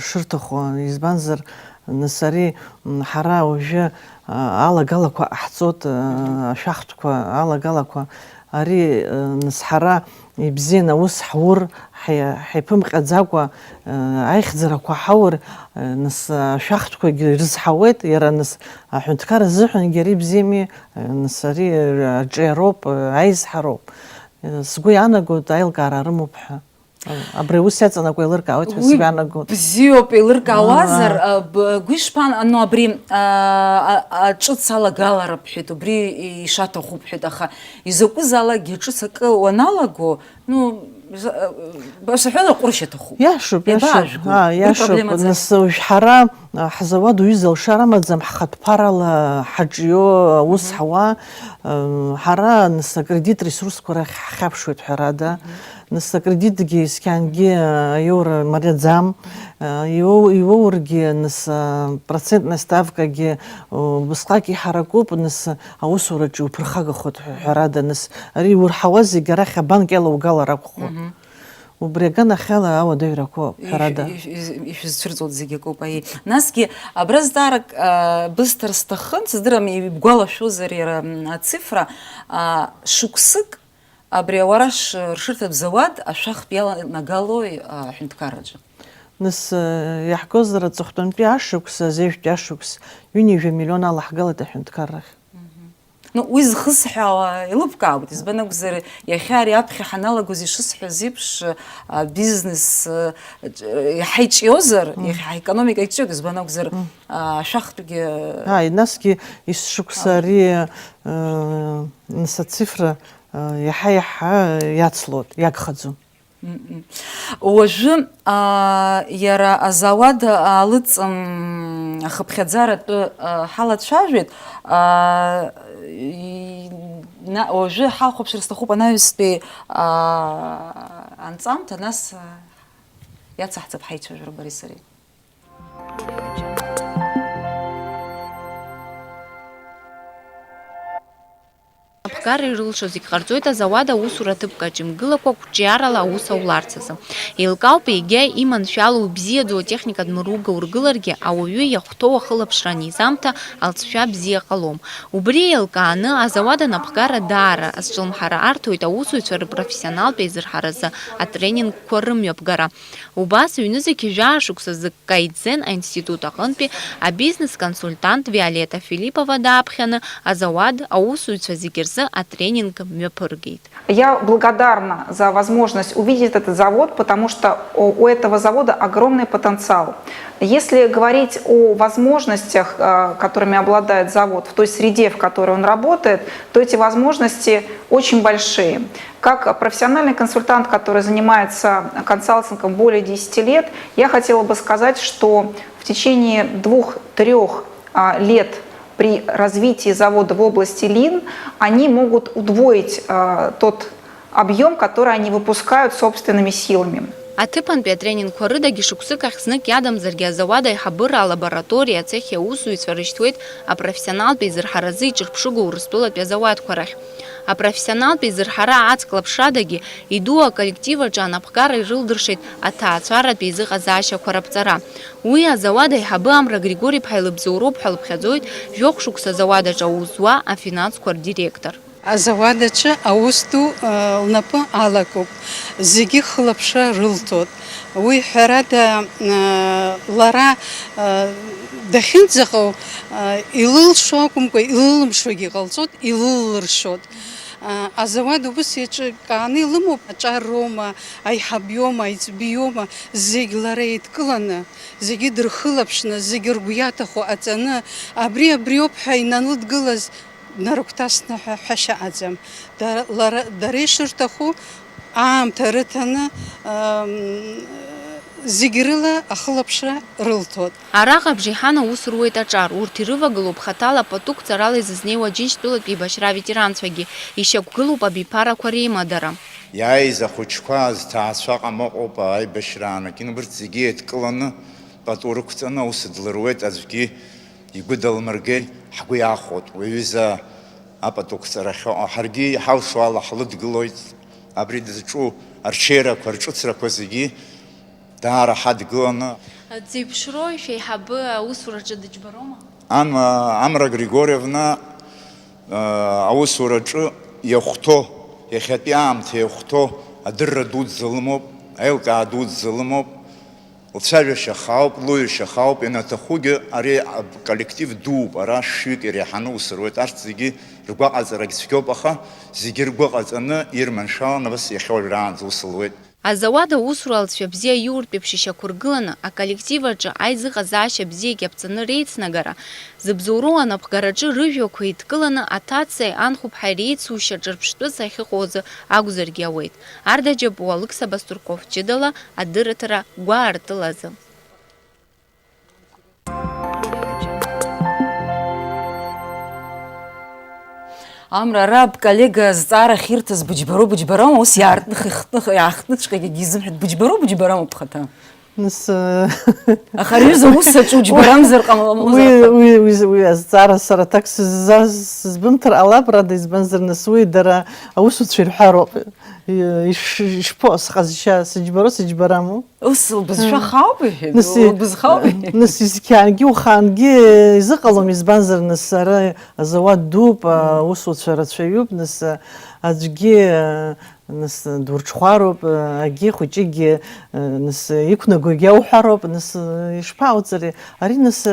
шырҭаху, избанзар, нас ари, м, ҳара уажәы, а, алагалақәа ҟаҳҵоит, а, ашәахтәқәа алагалақәа. Ари, а, нас ҳара ибзианы аус ҳур, ҳаи-, ҳаиԥымҟьаӡакәа, а, аихьӡарақәа ҳаур, а, нас ашәахтәқәагьы ирызҳауеит, иара нас аҳәынҭқар азыҳәангьы ари бзиами, а, нас ари аҿиароуп, а, аизҳароуп. А, сгәы иаанагоит, аилкаара рымоуп ҳәа. Абри аус иаҵанакуа еилыркаауеит ҳәа, уи сгәы иаанагоит. Бзиоуп, еилыркаауазар, аа, а, б-, гәы ишԥан-, ну, абри, а, а, а, ҿыц алагалара бҳәеит, убри ишаҭаху бҳәеит, аха изакәызаалакгьы ҿыц акы уаналаго, ну, за-, а, баша ҳәа аҟәыршь аҭахуп. Иашоуп, иашоуп. Иабаажәго? Аа, уи иашоуп. Проблемаӡам. Нас уажә ҳара, а, ҳзауад уҩыза алшара амаӡам, ҳхатә ԥарала ҳаҿио, аус, мгм, ҳауа, а, ҳара, нас, акредит ресурсқәа рахь ҳхьаԥшуеит, ҳәарада. Мгм. Нас акредитгьы исқьангьы аиура мариаӡам, иоу-, иоургьы, нас, процентная ставкагьы убысҟак иҳаракуп, нас аусураҿы иуԥырхагахоит ҳәа-, ҳәарада, нас ари иурҳауа зегьы арахь абанк иалаугалар акәхоит. Мгм. Убри аганахьала ауадаҩрақәоуп, ишә-, ҳәарада. Ишә-, ишә-, ишәызцәырҵуеит зегьы акоуп, аиеи. Насгьы абра зҵаарак, а, бысҭар сҭахын, сыздырам, ибгәалашәозар иара, м, ацифра, а, шықәсык Абри ауараш ршырҭатә зауад ашәахтә иаланагалои аҳәынҭқарраҿы? Нас, э, иаҳгозар, аҵыхәтәантәи ашықәс, азеижәтәи ашықәс, ҩынҩажәа миллион алаҳгалеит аҳәынҭқаррахь. Мгм. Ну, уи зхысҳәаауа еилыбкаауеит, избан акәзар, иахьа ари аԥхьа ҳаналагоз ишысҳәаз еиԥш, а, бизнес, а, иаҳа иҿиозар, мм, иахьа ҳаекономика иҿиоит, избан акәзар, мм, а, ашәахтәгьы. Ааи, насгьы есышықәса, ага, ари, э, нас ацифра Иаҳа-иаҳа иацлоит, иагхаӡом. Мм. Уажәы, аа, иара азауад аалыҵ, мм, ахыԥхьаӡара атәы, аа, ҳалацәажәеит. Аа, и-, на-, уажәы ҳахәаԥшыр сҭахуп анаҩстәи, аа, анҵамҭа, нас, аа, иацаҳҵап ҳаицәажәара бареи сареи. Аԥгара ирылшо зегь ҟарҵоит азауад аусура ҭыԥк аҿы имгылакәа қәҿиарала аус ауларц азы. Еилкаауп егьа иманшәалоу ибзиаӡоу атехникатә мыруга ургыларгьы, ауаҩы иахәҭоу ахылаԥшра анизамҭа алҵшәа бзиа ҟалом. Убри еилкааны, азауад анапхгара даара азҿлымҳара арҭоит аусуҩцәа рпрофессионалтә еизырҳаразы атренингқәа рымҩаԥгара. Убас ҩнызқь жәаа шықәса зыккаидзен аинститут аҟынтәи абизнес-консультант Виолетта Филиппова дааԥхьаны азауад аусзуҩцәа зегьы рзы атренинг мҩаԥыргеит. Я благодарна за возможность увидеть этот завод, потому что у у этого завода огромный потенциал. Если говорить о возможностях, э, которыми обладает завод, в той среде, в которой он работает, то эти возможности очень большие. Как профессиональный консультант, который занимается консалтингом более десяти лет, я хотела бы сказать, что в течение двух-трёх, а, лет при развитии завода в области лин они могут удвоить, а, тот объём, который они выпускают собственными силами. Аҭыԥантәи атренингқәа рыдагьы шықәсык ахь знык иадамзаргьы азауад аиҳабыра алабораториа ацехи аусзуҩцәа рышьҭуеит апрофессионалтә еизырҳаразы иҿырԥшыгоу Урыстәылатәи азауадқәа рахь. Апрофессионалтә еизырҳара аҵклаԥшрадагьы иду аколлектив аҿы анапхгара ирылдыршеит аҭаацәаратә еизыҟазаашьақәа раԥҵара. Уи азауад аиҳабы Амра Григори-иԥҳа илыбзоуроуп ҳәа лыԥхьаӡоит, жәохә шықәса азауад аҿы аус зуа афинансқәа рдиректор. Азауад аҿы аус ду, э, лнапы алакуп, зегьы хылаԥшра рылҭоит. Уи, ҳәарада, э, лара, э, дахьынӡаҟоу, э, илылшо акәымкәа, илылымшогьы ҟалҵоит, илылыршоит. Азауад убыс еиҿкааны илымоуп, аҿар роума, аиҳаб иоума, аиҵбы иоума, зегь лара еидкыланы, зегьы дырхылаԥшны, зегьы ргәы иаҭаху аҵаны, абри абриоуп ҳәа иналыдгылаз днарыгәҭасны ҳәа ҳәашьа ыҟаӡам. Дара, лара, дара ишырҭаху аамҭа рыҭаны, ам, зегь рыла ахылаԥшра рылҭоит. Араҟа абжеиҳан аус руеит аҿар, урҭ ирывагылоуп хаҭала пату қәҵарала изызнеиуа Џьынџьтәылатәи еибашьра аветеранцәагьы, ишьақәгылоуп абиԥарақәа реимадара. Иааиз ахәыҷқәа зҭаацәа ҟамаҟоуп аибашьраан акин, убырҭ зегьы еидкыланы, пату рықәҵаны аус длыруеит, аӡәгьы игәы далмыргеит, ҳгәы иахәоит, уи аҩыза апату қәҵарахьоу, ҳаргьы иҳалшо ала ҳлыдгылоит, абри дызҿу арҽеирақәа, рҿыцрақәа зегьы даара ҳадгыланы. Дзеиԥшроу шәеиҳабы аусураҿы дыџьбароума? Ан-, Амра Григорьевна, э, аусураҿы иахәҭоу, иахьатәи аамҭа иахәҭоу адырра дуӡӡа лымоуп, аилкаа дуӡӡа лымоуп, лцәажәашьа хаауп, луаҩышьа хаауп, ианаҭахугьы ари аколлектив дууп, ара шәҩык иреиҳаны ус руеит, арҭ зегьы ргәаҟаҵарагь цәгьоуп, аха зегьы ргәы ҟаҵаны ирманшәалан, абас иахьа уажәраанӡа ус луеит. Азауад аусура алҵшәа бзиа иуртә еиԥш ишьақәыргыланы, аколлектив аҿы аизыҟазаашьа бзиагьы аԥҵаны реицнагара, зыбзоуроу анапхгараҿы рыжәҩақәа еидкыланы аҭацеи анхәыԥҳаи реицушьа ҿырԥштәыс ахьыҟоу азы акәзаргьы ауеит. Арда Џьапуа, Алықьса Баструков ҷыдала адырраҭара гәаартылазы. Амра, ара бколлега зҵаара ахьирҭаз быџьбароу, быџьбарама, ус иаартных-, ихтных-, иаахтныҵәҟьагьы изымҳәеит, быџьбароу, быџьбарама бхаҭа? Нас, э, Аха ари аҩыза аус аҿы уџьбарамзар ҟамлама-, уи, ҟамлозар ҟалап. Уи, уи, уи азҵаара сара аҭак сызза-, сызбымҭар ҟалап, рада, избанзар, нас уи дара аусуцәа ирҳәароуп. И-, иш-, ишԥо-, сҟазшьа, сыџьбароу, сыџьбараму? Ус лбызшәа хаауп, иҳәеит, Нас и-, лбызхауп, иҳәеит. Нас изқьаангьы ухаангьы изыҟалом, избанзар, нас ара азауад дууп, аусуцәа рацәаҩуп, нас аӡәгьы, нас дурҽхәароуп, агьи хәыҷыкгьы, нас иқәнагогьы ауҳәароуп, нас ишԥауҵари? Ари, нас,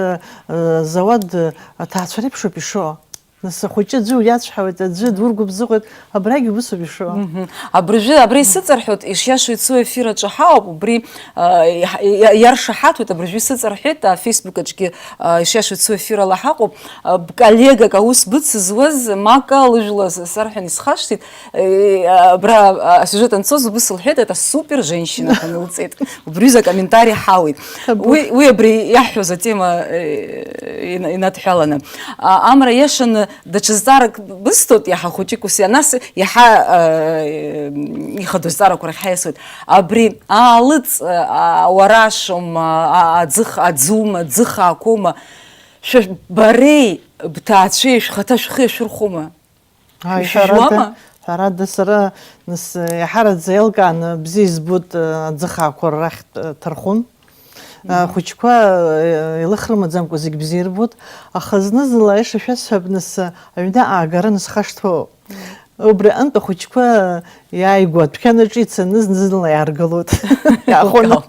азауад аҭаацәа реиԥшоуп ишо. Нас ахәыҷы аӡәы уиацәҳауеит, аӡәы дургәыбзыӷуеит, абрагь убысоуп ишо. Мгм. Абыржәы, абра исыҵарҳәоит, ишиашоу ицу ефир аҿы ҳауп, убри, а, иҳ-, иа-, иаршаҳаҭуеит, абыржәы исыҵарҳәеит, а, Facebook аҿгьы, а, ишиашоу ицу ефир ала ҳаҟоуп, а, б-, коллегак аус быцызуаз, Мака лыжәла с-, сарҳәан исхашҭит, э, абра, а, асиужет анцоз убыс лҳәеит, это супер женщина ҳәа нылҵеит. Убри аҩыза акомментари ҳауит. Абу. Уи, уи абри иаҳҳәоз атема, э, ина-, инадҳәаланы. А, Амра, иашаны, даҽа зҵаарак бысҭоит, иаҳа хәыҷык ус иа-, нас иаҳа, э, ихадоу зҵаарақәа рахь ҳаиасуеит. Абри аалыҵ, э, ауарашоума, а-, аӡых-, аӡума, аӡыхаақәоума, шәа-, бареи бҭаацәеи шәхаҭа шәхы иашәырхәома? Ааи, ишәыжәуама? Ҳәарада, ҳәарада, сара, нас, иаҳараӡа еилкааны бзиа избоит, э, аӡыхаақәа рахьтә, э, ҭархәын. Э, Мгм. Ахәыҷқәа, э, еилых рымаӡамкәа зегь бзиа ирбоит, аха зны-зынла аиаша шәасҳәап, нас, э, аҩны аагара, нас, схашҭуа. Мгм. Убри аҟынтә ахәыҷқәа, э, иааигәа адәқьан аҿы ицаны зны-зынла иааргалоит. Иаахәаны.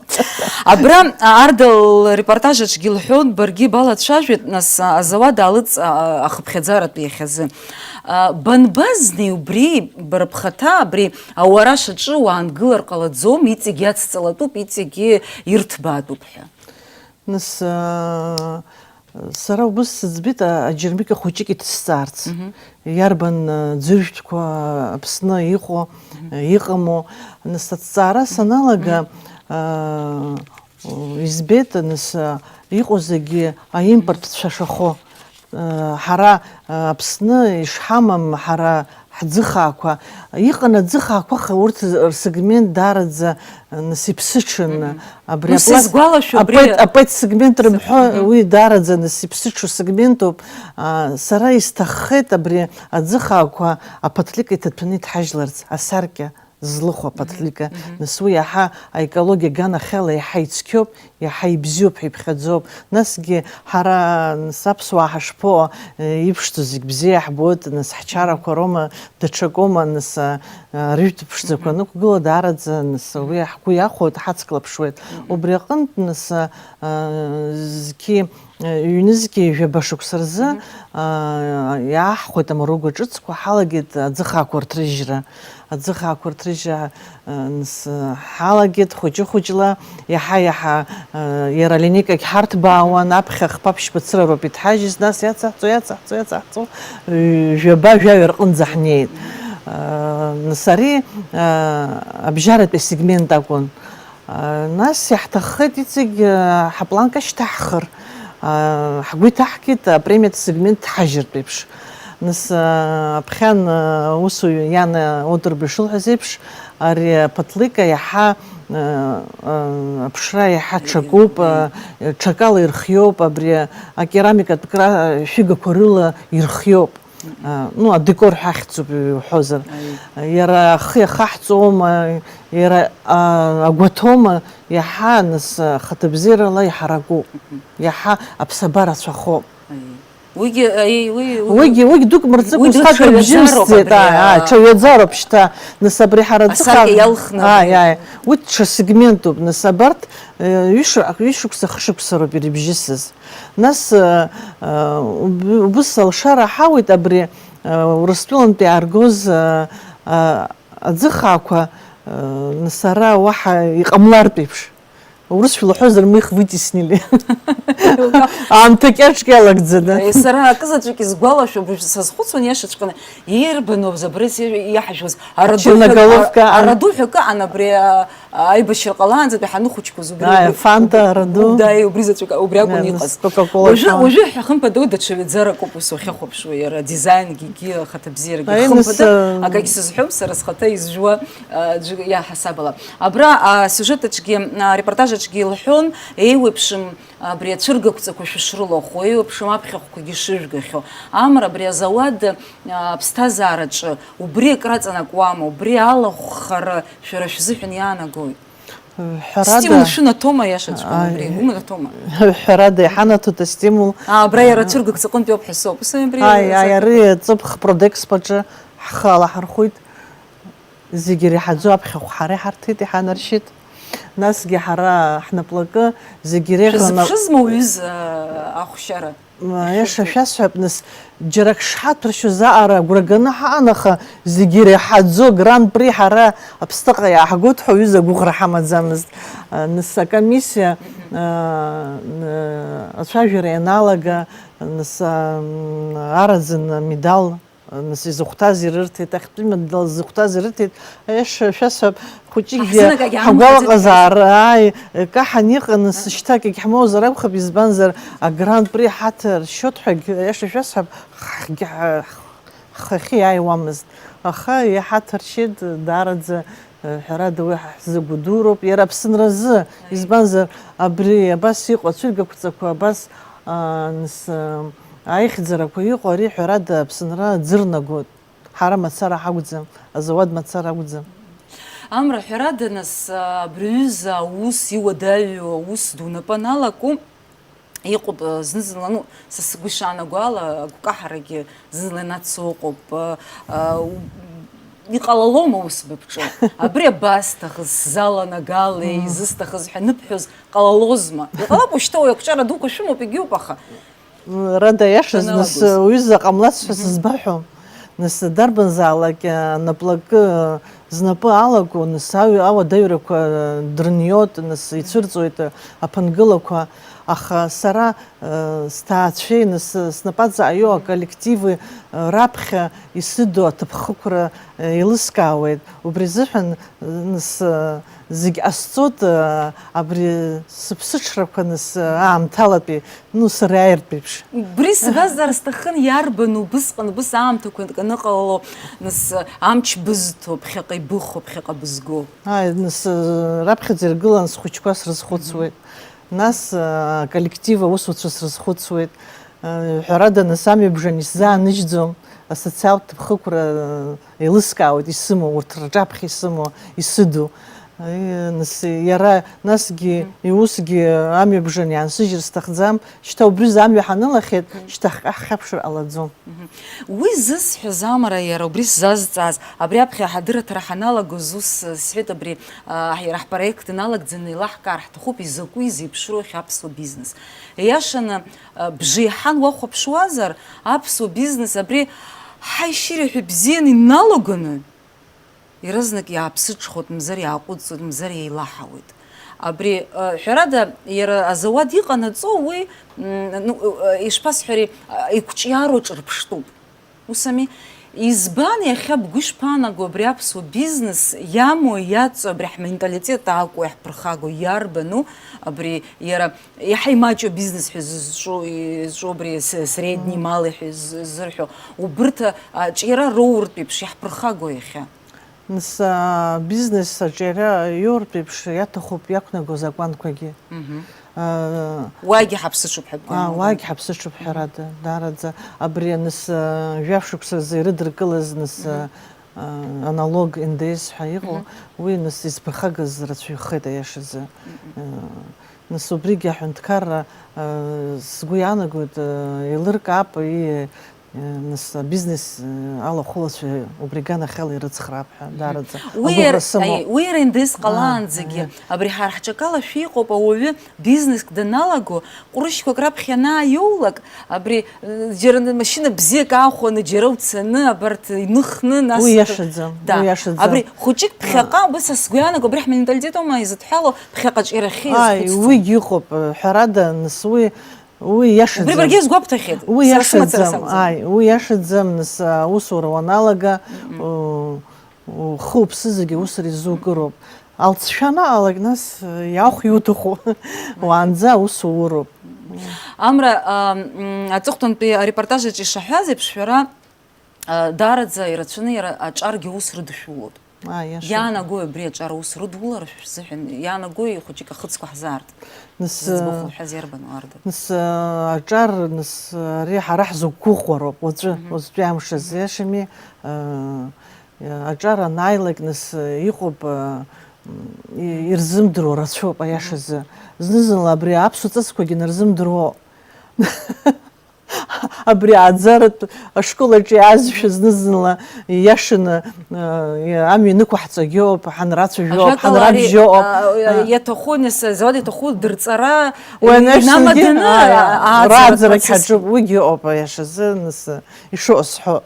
Абра, а, Арда лрепортаж аҿгьы лҳәон, баргьы балацәажәеит, нас, а, азауад аалыҵ, а, ахыԥхьаӡаратәи иахьазы. А, банбазнеи убри, бара бхаҭа, абри ауараш аҿы уаангылар ҟалаӡом, иҵегь иацҵалатәуп, иҵегь ирҭбаатәуп ҳәа? Нас, а, сара убыс сыӡбеит, а, аџьармыкьа хәыҷык иҭысҵаарц. Мгм. Иарбан, а, ӡыжәтәқәа Аԥсны иҟоу, Мгм. а, иҟаму. Нас аҭҵаара саналага, Мгм. а, избеит, нас, а, иҟоу зегьы аимпорттә цәашахо. Э, ҳара, э, Аԥсны ишҳамам, ҳара ҳӡыхаақәа, иҟан аӡыхаақәа, аха урҭ рсегмент даараӡа, э, нас иԥсыҽын. Мгм. Абри Ну, апласт-, сызгәалашәо, абри апоет, апоет сегмент рымҳәо, Мгм. уи даараӡа, нас иԥсыҽу сегментуп. А, сара исҭаххеит абри аӡыхаақәа аԥаҭлика иҭаҭәаны иҭҳажьларц, асаркьа злыхәо Мгм, аԥаҭлика, мгм. Нас уи иаҳа аекологиа аганахьала иаҳа ицқьоуп, иаҳа ибзиоуп ҳәа иԥхьаӡоуп. Насгьы ҳара, нас, аԥсуаа ҳашԥо, э, иԥшӡоу зегь бзиа иаҳбоит, нас, ҳчарақәа роума, даҽакоума, нас, а, а, рыжәтә ԥшӡақәа Мгм. анықәгыла, даараӡа, нас, Мгм. уи ҳгәы иахәоит, ҳацклаԥшуеит. Мгм. Убри аҟынтә, нас, а, а, зқьи Ҩнызқьи жәаба шықәса рзы, аа, иааҳхәеит амаруга ҿыцқәа, ҳалагеит аӡыхаақәа рҭрыжьра. Аӡыхаақәа рҭрыжьра, аа, нас, ҳалагеит хәыҷы-хәыҷла, иаҳа-иаҳа, аа, иара алинеикагь ҳарҭбаауан, аԥхьа хԥа-ԥшьба цыра роуп иҭҳажьыз, нас иацаҳҵо, иацаҳҵо, иацаҳҵо, ҩ-, жәаба-жәаҩа рҟынӡа ҳнеит. Аа, нас ари, аа, абжьаратәи асегмент акәын. Нас иаҳҭаххеит иҵегь ҳапланка шьҭаҳхыр. Ҳгәы иҭаҳкит апремиатә сегмент ҳажьыртә еиԥш. Нас аԥхьан аусуҩы Иана Одырба ишылҳәаз еиԥш, ари аԥаҭлика иаҳа аԥшра иаҳа ҽакуп, ҽакала ирхиоуп, абри акерамикатә кра шәыгақәа рыла ирхиоуп. А, ну, адекор ҳәа ахьӡуп иуҳәозар. Аиеи. Иара ахы иахаҳҵома, иара, а, агәаҭома, иаҳа нас, а, хаҭабзиарала иҳаракуп. Мгм. Иаҳа аԥсабара цәахоуп. Аиеи. Уигьы, аиеи, уи, уи, Уигьы, уигь дук мырҵыкәа уи усҟак даҽа рыбжьысӡеит, ҩаӡароуп абри, ааи, ааи, а, ҽа ҩаӡароуп шьҭа, нас абри ҳара асаркьа аӡыха-, иалхны ааи, абри. Ааи, уи ҽа сегментуп, нас абарҭ, э, ҩышықәса, ҩышықәса, хышықәса роуп ирыбжьысыз. Нас, э, э, уб-, убыс алшара ҳауит абри, э, Урыстәылантәи иааргоз, э, э, аӡыхаақәа, э, нас ара уаҳа иҟамлартә еиԥш. Урысшәа лҳәозар, мы их вытеснили. Аамҭа кьаҿк иалагӡаны. Э, сара акызаҵәык исгәалашәоуп, уажә сазхәыцуан иашаҵәҟьаны, иарбану абри иаҳажәуаз, араду ҳәа, Черноголовка, а-, араду ҳәа акы аан абри, а, аибашьра ҟалаанӡатәи ҳаныхәыҷқәаз убри, Ааи, убри, Фанта, убри, Раду. Да, убри заҵәык, убри акәын Ааи, иҟаз. Нас Кока-Кола Уажәы, ишан. Уажәы ҳәа хымԥада уи даҽа ҩаӡарак ауп ус уахьахәаԥшуа, иара дизаингьы, ахаҭабзиарагьы. Ааи, нас, хымԥада, э, акагь сызҳәом, сара схаҭа изжәуа, э, аӡәы иаҳасабала. Абра асиужет аҿгьы, арепортаж аҿгьы илҳәон, еиуеиԥшым абри ацәыргақәҵақәа шәышрылахәу, еиуеиԥшым аԥхьахәқәагьы шыжәгахьоу. Амра абри азауад, а, аԥсҭазаараҿы убри акраҵанакуама, убри алахәхара шәара шәзыҳәан иаанагои? Ҳәарада, Стимул шәынаҭома, иашаҵәҟьаны, Ааи. Убри умнаҭома? Ҳәарада, иҳанаҭоит астимул. А, абра иара ацәыргақәҵаҟынтәи ауп ҳәа соуп. Ус абри Ааи, ааи, иаҵәа- ари ҵыԥх Продекспаҿы ҳхы алаҳархәит. Зегьы иреиҳаӡоу аԥхьахә ҳара иҳарҭеит, иҳанаршьеит. Насгьы ҳара ҳнаплакы зегьы иреиӷьу ана- Шәазыԥшызма уҩыза ахәшьара? М, аиаша шәасҳәап, нас, џьара ак шҳаҭәаршьоз аҟара агәра ганы ҳаан, аха зегьы иреиҳаӡоу Гран-при ҳара Аԥсныҟа иааҳгоит ҳәа уҩыза агәыӷра ҳамаӡамызт. А, нас, акомиссиа, а, н-, ацәажәара ианалага, нас, а, м, араӡын амедал Нас изыхәҭаз ирырҭеит, ахьтәы имадала зыхәҭаз ирырҭеит, аиаша шәасҳәап, хәыҷыкгьы Аҳзанагагьы ҳагәалаҟазаара, ааи, каҳан иҟан, нас шьҭак егьҳмоуазар акәхап, избанзар, агран-при ҳаҭаршьоит ҳәагь, аиаша шәасҳәап, ҳгьы ҳа-, ҳхахьы иааиуамызт. Аха иҳаҭаршьеит, даараӡа, ҳәарада, уи ҳзыгәдуроуп, иара Аԥсынразы, избанзар, абри абас иҟоу ацәыргақәҵақәа абас, аа, нас, аа, аихьӡарақәа иҟоу ари, ҳәарада, Аԥсынра ӡырнагоит, ҳара мацара ҳакәӡам, азауад мацара акәӡам. Амра, ҳәарада, нас, абри аҩыза аус иуадаҩу аус ду напы аналаку, Иҟоуп, э, зны-зынла, ну, са сгәы ишаанагоу ала, агәкаҳарагьы зны-зынла инацу ыҟоуп. Э, э, у-, иҟалалома ус ба бҿы? Абри абасҭахыз, сзаланагали, Мм. изысҭахыз ҳәа аныбҳәоз ҟалалозма? Иҟалап, уажәшьҭа уи ақәҿиара дуқәа шәымоуп, егьиуп, аха М, Рада, иашаз, нас, даналагоз. Уҩыза ҟамлацшәа Мгм. сызбаҳәом. Нас дарбанзаалак, э, наплакы, э, знапы алаго, нас аҩ-, ауадаҩрақәа, э, дрыниот, нас ицәырҵуеит, э, аԥынгылақәа. Аха сара, э, сҭаацәеи, нас, э, снапаҵаҟа иоу аколлективи, э, раԥхьа исыду аҭыԥхықәра, э, еилыскаауеит. Убри азыҳәан, э, нас, э, зегь ҟасҵоит, э, абри сыԥсыҽрақәа, нас, э, аамҭалатәи Ну, сара иаартә еиԥш. Убри сҳәазар сҭахын, иарбану убысҟан, убыс аамҭақәа анканыҟало, нас, амч бызҭо, ԥхьаҟа ибыхо, ԥхьаҟа бызго? Ааи, нас, раԥхьаӡа иргылан схәыҷқәа срызхәыцуеит. Нас, аколлектив аусуцәа срызхәыцуеит. Ҳәарада, нас, амҩабжа исзааныжьӡом, асоциалтә ҭыԥхықәра еилыскаауеит исымоу, урҭ рҿаԥхьа исымоу, исыду. Аи, нас, иара, насгьы, иусгьы амҩабжан иаансыжьыр сҭахӡам, шьҭа убризы амҩа ҳанылахьеит, шьҭахьҟа ҳхьаԥшыр ҟалаӡом. Уи зысҳәаз амра, иара убри сзазҵааз, абри аԥхьа ҳадырраҭара ҳаналагоз ус, э, сҳәеит, абри, а, иара ҳпроект иналагӡаны еилаҳкаар ҳҭахуп, изакәи зеиԥшроу иахьа аԥсуа бизнес. Иашаны, э, бжеиҳан уахәаԥшуазар, аԥсуа бизнес абри ҳаишьыра ҳәа бзианы иналаганы, иаразнак иааԥсыҽхоит, мзар иааҟәыҵӡоит, мзар еилаҳауеит. Абри, э, ҳәарада, иара азауад иҟанаҵо уи, м, ну, э, ишԥасҳәари, э, иқәҿиароу ҿырԥштәуп. Ус ами? Избан иахьа бгәы ишԥаанаго абри аԥсуа бизнес иамоу, иаҵоу, абри ҳменталитет акәу, иаҳԥырхагоу, иарбану абри иара иаҳа имаҷу абизнес ҳәа зызҿу, изҿу абри с-, средний, мали ҳәа з-, зырҳәо, убырҭ аҿиара роуртә еиԥш иаҳԥырхагоу иахьа? Нас, а, бизнес аҿиара иоуртә еиԥш иаҭахуп иақәнаго азакәанқәагьы. Мгм. А, уаагьы ҳаԥсыҽуп ҳәа бгәы а, ианугои? Уаагьы ҳаԥсыҽуп, мгм, ҳәарада, даараӡа. Абри аныс, а, жәафшықәсазы ирыдыркылаз, нас, а, мгм, а, аналог Н Д С ҳәа иҟоу, мгм, уи, нас, изԥырхагаз рацәаҩхеит, аиашазы. Мгм. А, нас, убригьы аҳәынҭқарра, а, сгәы иаанагоит, а, еилыркаап, и-, Нас абизнес, э, алахәылацәа убри аганахьала ирыцхраап ҳәа, мгм, даараӡа уи агәыӷра иара, сымоуп. Аи, уи иара Н Д С, а, ҟалаанӡагьы, аи, абри ҳара ҳҿакала шәиҟоуп, ауаҩы бизнеск даналаго, ҟәрышьқәак раԥхьа анааиоулак, абри, э, џьара машьына бзиак аахәаны, џьара уцаны, абарҭ иныхны, нас уи иашаӡам, да, уи иашаӡам. Абри хәыҷык ԥхьаҟа, а, абас сгәы иаанаго, абри ҳменталитет аума изыдҳәалоу, ԥхьаҟа аҿиарахьы, аи, изхәыцӡом. Уигьы ыҟоуп, э, ҳәарада, нас уи Уи иашаӡам. Убри баргьы иазгәабҭахьеит. Уи сара сымацара иашаӡам, сакәӡам. Ааи, уи иашаӡам, нас, аусура уаналага, мм, у-, ухы-уԥсы зегьы аусура изукыроуп. Алҵшәа анаҟалак, нас, иаахә иуҭаху, уаанӡа аус ууроуп. Амра, а, м, аҵыхәтәантәи арепортаж аҿы ишаҳҳәаз еиԥш, шәара, а, даараӡа ирацәаны иара аҿаргьы аус рыдышәулоит. Аа, иашоуп. Иаанагои абри аҿар аус рыдулара шәзыҳәан? Иаанагои хәыҷык ахыцқәа ҳзаарт? Нас, зыӡбахә, э, уҳәаз иарбану арда? Нас, э, аҿар, нас, э, ари ҳара ҳзықәгәыӷуа роуп уаҵәы, мгм, уаҵәтәи амш азы, мгм, иашами, э, аҿар анааилак, нас, э, иҟоуп, э, м, и-, ирзымдыруа рацәоуп, аиашазы. Мгм. Зны-зынла абри аԥсуа ҵасқәагьы нарзымдыруа. Абри ааӡаратә ашкол аҿы иаазшәа зны-зынла ииашаны, э, амҩа инықәаҳҵогьы ыҟоуп, ҳанрацәажәо ыҟоуп, ажәакала, ари, ҳанрабжьо ыҟоуп. А, а, иаҭаху, нас, зауад иаҭаху дырҵара, уи анаҩсангьы, инамаданы, а, а, ааӡара рааӡарагь процесс ҳаҿуп, уигьы ыҟоуп, аиашазы, нас, ишыҟоу сҳәо.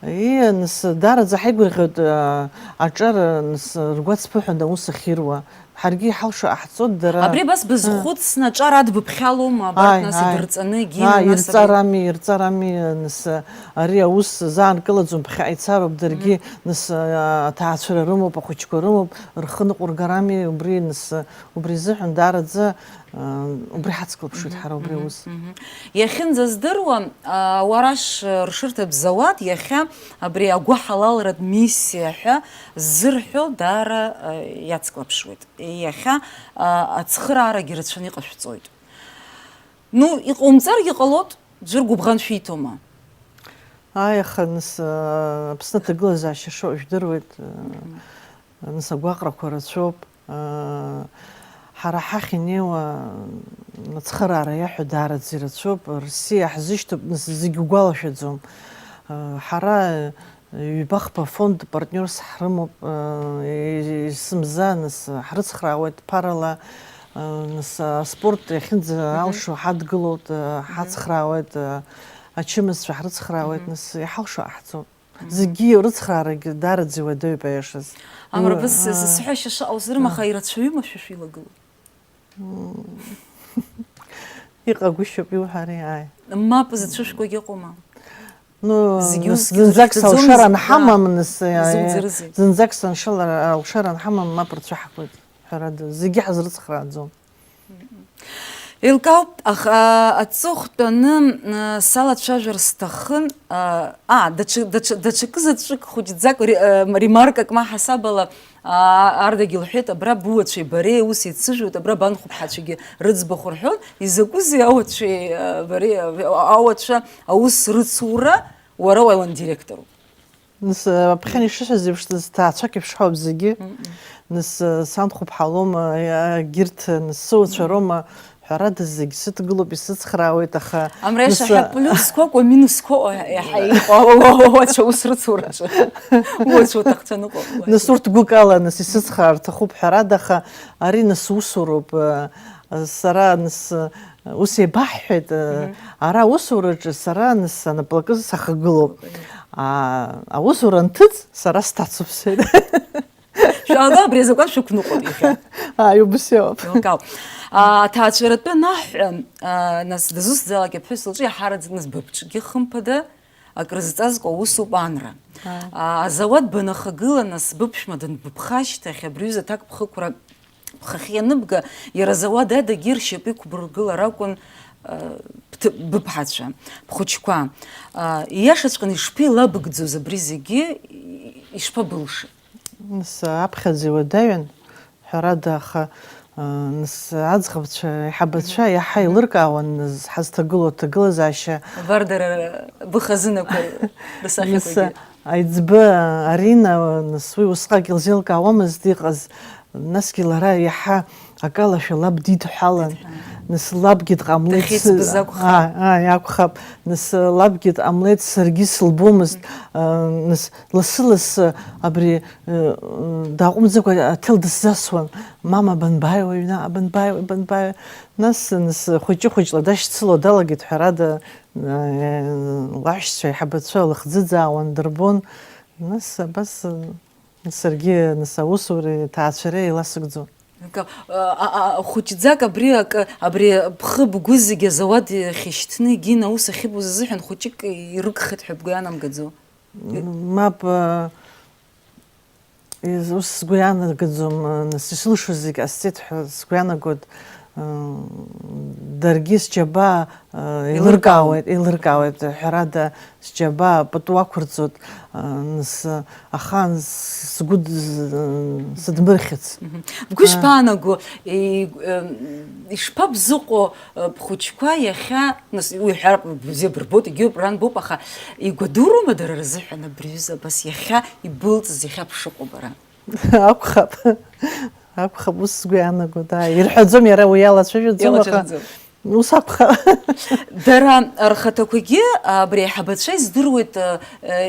Ии, нас, даараӡа ҳаигәырӷьоит, а, аҿар, нас, ргәаҵԥы ҳәа аус ахьируа. Ҳаргьы иҳалшо ҟаҳҵоит, дара. Абри абас базхәыцны аҿар адбыԥхьалома, абарҭ, ааи, нас, ааи, идырҵаны, егьи, ааи, нас, ари ирҵарами, ирҵарами, нас, ари аус заанкылаӡом, ԥхьаҟа ицароуп даргьы, мгм, нас, а, аҭаацәара рымоуп, ахәыҷқәа рымоуп, рхы ныҟәыргарами, убри, нас, убри азыҳәан даараӡа, а, убри ҳацклаԥшуеит, мгм, ҳара убри, мгм, аус. Мгм. Иахьынӡаздыруа, а, ауараш ршырҭатә зауад иахьа абри агәыҳалалратә миссиа ҳәа ззырҳәо даара, а, иацклаԥшуеит. Иахьа, а, ацхыраарагьы рацәаны иҟашәҵоит. Ну, иҟоумҵаргьы ҟалоит, ӡәыр гәыбӷан шәиҭома? Ааи, аха нас, а, Аԥсны аҭагылазаашьа шоуа жәдыруеит, а, мгм, нас агәаҟрақәа рацәоуп. А, ҳара ҳахь инеиуа, м, ацхыраара иаҳәо даараӡа ирацәоуп. Рсиа ҳзышьҭоуп, нас зегь угәалашәаӡом. А, ҳара Ҩба-хԥа фонд партниорс ҳрымоуп, э, есымза, нас, ҳрыцхраауеит ԥарала, э, нас, аспорт иахьынӡа, мгм, алшо ҳадгылоит, э, мгм, ҳацхраауеит, э, ачымазцәа ҳрыцхраауеит, мгм, нас, иҳалшо ҟаҳҵоит. Мгм. Зегьы рыцхраарагьы даараӡа иуадаҩуп, аиашаз. Амра, быс, э, сҳәашьа шыҟоу здырам, аха, а, ирацәаҩыма шәа шәилагылоу? М. Иҟагәышьоуп иуҳәари, ааи. Мап зцәышәкуагь ыҟоума? Ну, зегьы нас, усгьы зынӡак рыхьӡаӡомызт, салшар анҳамам, да, нас, изуӡарызеи? Зынӡак саншалар, алшар анҳамам, мап рцәаҳахуеит, ҳәарада, зегьы ҳазрыцхрааӡом. Еилкаауп, аха аҵыхәтәаны, м, салацәажәар сҭахын, а, а, даҽа, даҽа, даҽакы заҵәык хәыҷӡак ре-, а, ремаркак ма ҳасабала, аа, Ардагь лҳәеит, абра буацәеи бареи аус еицыжәуеит, абра банхәыԥҳацәагьы рыӡбахә рҳәон, изакәызеи ауацәеи, а, бареи, а, ауацәа аус рыцура, уара уаҩ уандиректоруп. Нас, аԥхьан ишысҳәаз еиԥш, нас, ҭаацәак еиԥш ҳауп зегьы. Нас, сан хәыԥҳа лоума, егьырҭ, нас, сыуацәа роума, ҳәарада, зегь сыдгылоуп, исыцхраауеит, аха Амра нас, иашаҳәа, плюсқәоуп, минусқәоуп иаҳа иҟоу, уацәа ус рыцураҿы. Уацәа уҭахцәа ныҟоуп. Нас, урҭ гәыкала, нас, исыцхраар рҭахуп, ҳәарада, аха ари, нас, усуроуп, сара, нас, ус еибаҳҳәеит, ара аусураҿы сара, нас, анаплакы сахагылоуп. А, аусура анҭыҵ, сара сҭацоуп, сҳәеит. Шәаага, абри азакәан шәықәныҟәоит иахьа. Ааи, убас иоуп. Еилкаауп. А, аҭаацәаратәы анаҳҳәа, а, нас дызусҭзаалак иԥҳәыс лҿы иаҳараӡак нас быԥҽгьы хымԥада акрызҵазкуа усуп анра. Ааи. А, азауад банахагыла, нас быԥшәма данбыԥха ашьҭахь, абри аҩыза аҭакԥхықәра бхахьы ианыбга, иара азауад адагьы ршьапы иқәбыргылар акәын, а, бҭы-, быԥҳацәа, бхәыҷқәа. А, ииашаҵәҟьаны ишԥеилабыгӡоз абри зегьы, и-, ишԥабылша? Нас аԥхьаӡа иуадаҩын, ҳәарада, аха, а, нас аӡӷабцәа, аиҳабацәа иаҳа еилыркаауан, нас ҳазҭагылоу аҭагылазаашьа. Абар дара быхазынақәа рсахьақәагьы. Нас аиҵбы Арина, нас уи усҟак илзеилкаауамызт иҟаз, насгьы лара иаҳа акалашәа лаб дидҳәалан, нас лабгьы дҟамлеит. Дахьеиҵбыз акәхап. Ааи, ааи, акәхап. Нас лабгьы дҟамлеит, саргьы сылбомызт. А, нас лассы-лассы абри, э, дааҟәымҵӡакәа аҭел дысзасуан. Мама, банбааиуа аҩны, банбааиуа, банбааиуа. Нас, нас хәыҷы-хәыҷла дашьцыло далагеит, ҳәарада, э, лаҳәшьцәа, аиҳабацәа лыхӡыӡаауан, дырбон. Нас абас, э, Саргьы, нас, аусуреи аҭаацәареи еиласыгӡон. Акы, а, а, а, хәыҷӡак абри акы, абри бхы бгәы зегьы азауад иахь ишьҭны, егьин аус ахьыбуз азыҳәан хәыҷык ирыгхеит ҳәа бгәы иаанамгаӡо? Мап, а, из-, ус сгәы иаанагаӡом, а, нас, исылшоз зегь ҟасҵеит ҳәа сгәы иаанагоит. Даргьы сџьабаа, э, еилыркаауеит, еилыркаауеит, ҳәарада, сџьабаа пату ақәырҵоит, э, нас, ахаан сгәы д-, сыдмырхьыц. Мгм. Бгәы ишԥаанаго, и-, э, ишԥабзыҟо, э, бхәыҷқәа иахьа, нас, уи ҳәа бзиа бырбоит, егьиуп, ранбоуп, аха игәадуроума дара рзыҳәан абри аҩыза абас иахьа ибылҵыз, иахьа бшыҟоу бара? Акәхап. Акәхап, ус сгәы иаанаго, да. Ирҳәаӡом, иара уи иалацәажәаӡом, аха иалацәажәаӡом. Ус акәхап. Дара рхаҭақәагьы абри аиҳабацәа издыруеит, э,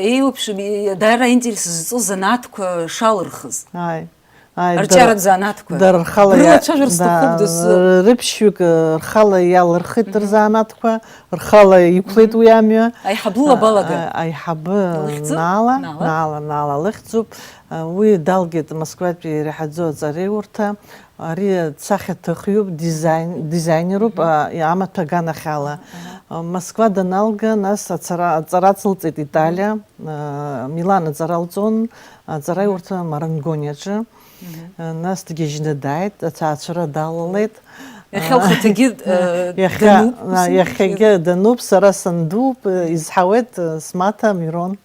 еиуеиԥшым, и-, даара аинтерес зҵоу занааҭқәа шалырхыз. Ааи. Ааи, рҿиаратә дара, занааҭқәа. Дара рхала иа-, рылацәажәар сҭахуп, да, дас. Рыԥшьҩык, э, рхала иалырхит, мгм, рзанааҭқәа, рхала иқәлеит, мгм, уи амҩа. Аиҳабы лаба лага? А, а, аиҳабы лыхьӡуп? Наала, Наала? Наала, Наала лыхьӡуп. Уи далгеит Москватәи иреиҳаӡоу аҵараиурҭа. Ари дсахьаҭыхҩуп, дизайн-, дизайнеруп, мгм, а, амаҭәа аганахьала. Аҳа. А, Москва даналга, нас ацара-, аҵара ацылҵеит Италиа, мгм, а, Милан аҵара лҵон, аҵараиурҭа, мгм, Марангониаҿы. Мгм. А, нас дгьежьны дааит, аҭаацәара далалеит. Иахьа лхаҭагьы, а, иахьа, дануп, а, иахьагьы дануп, сара сандууп, а, изҳауеит, а, смаҭа Мирон.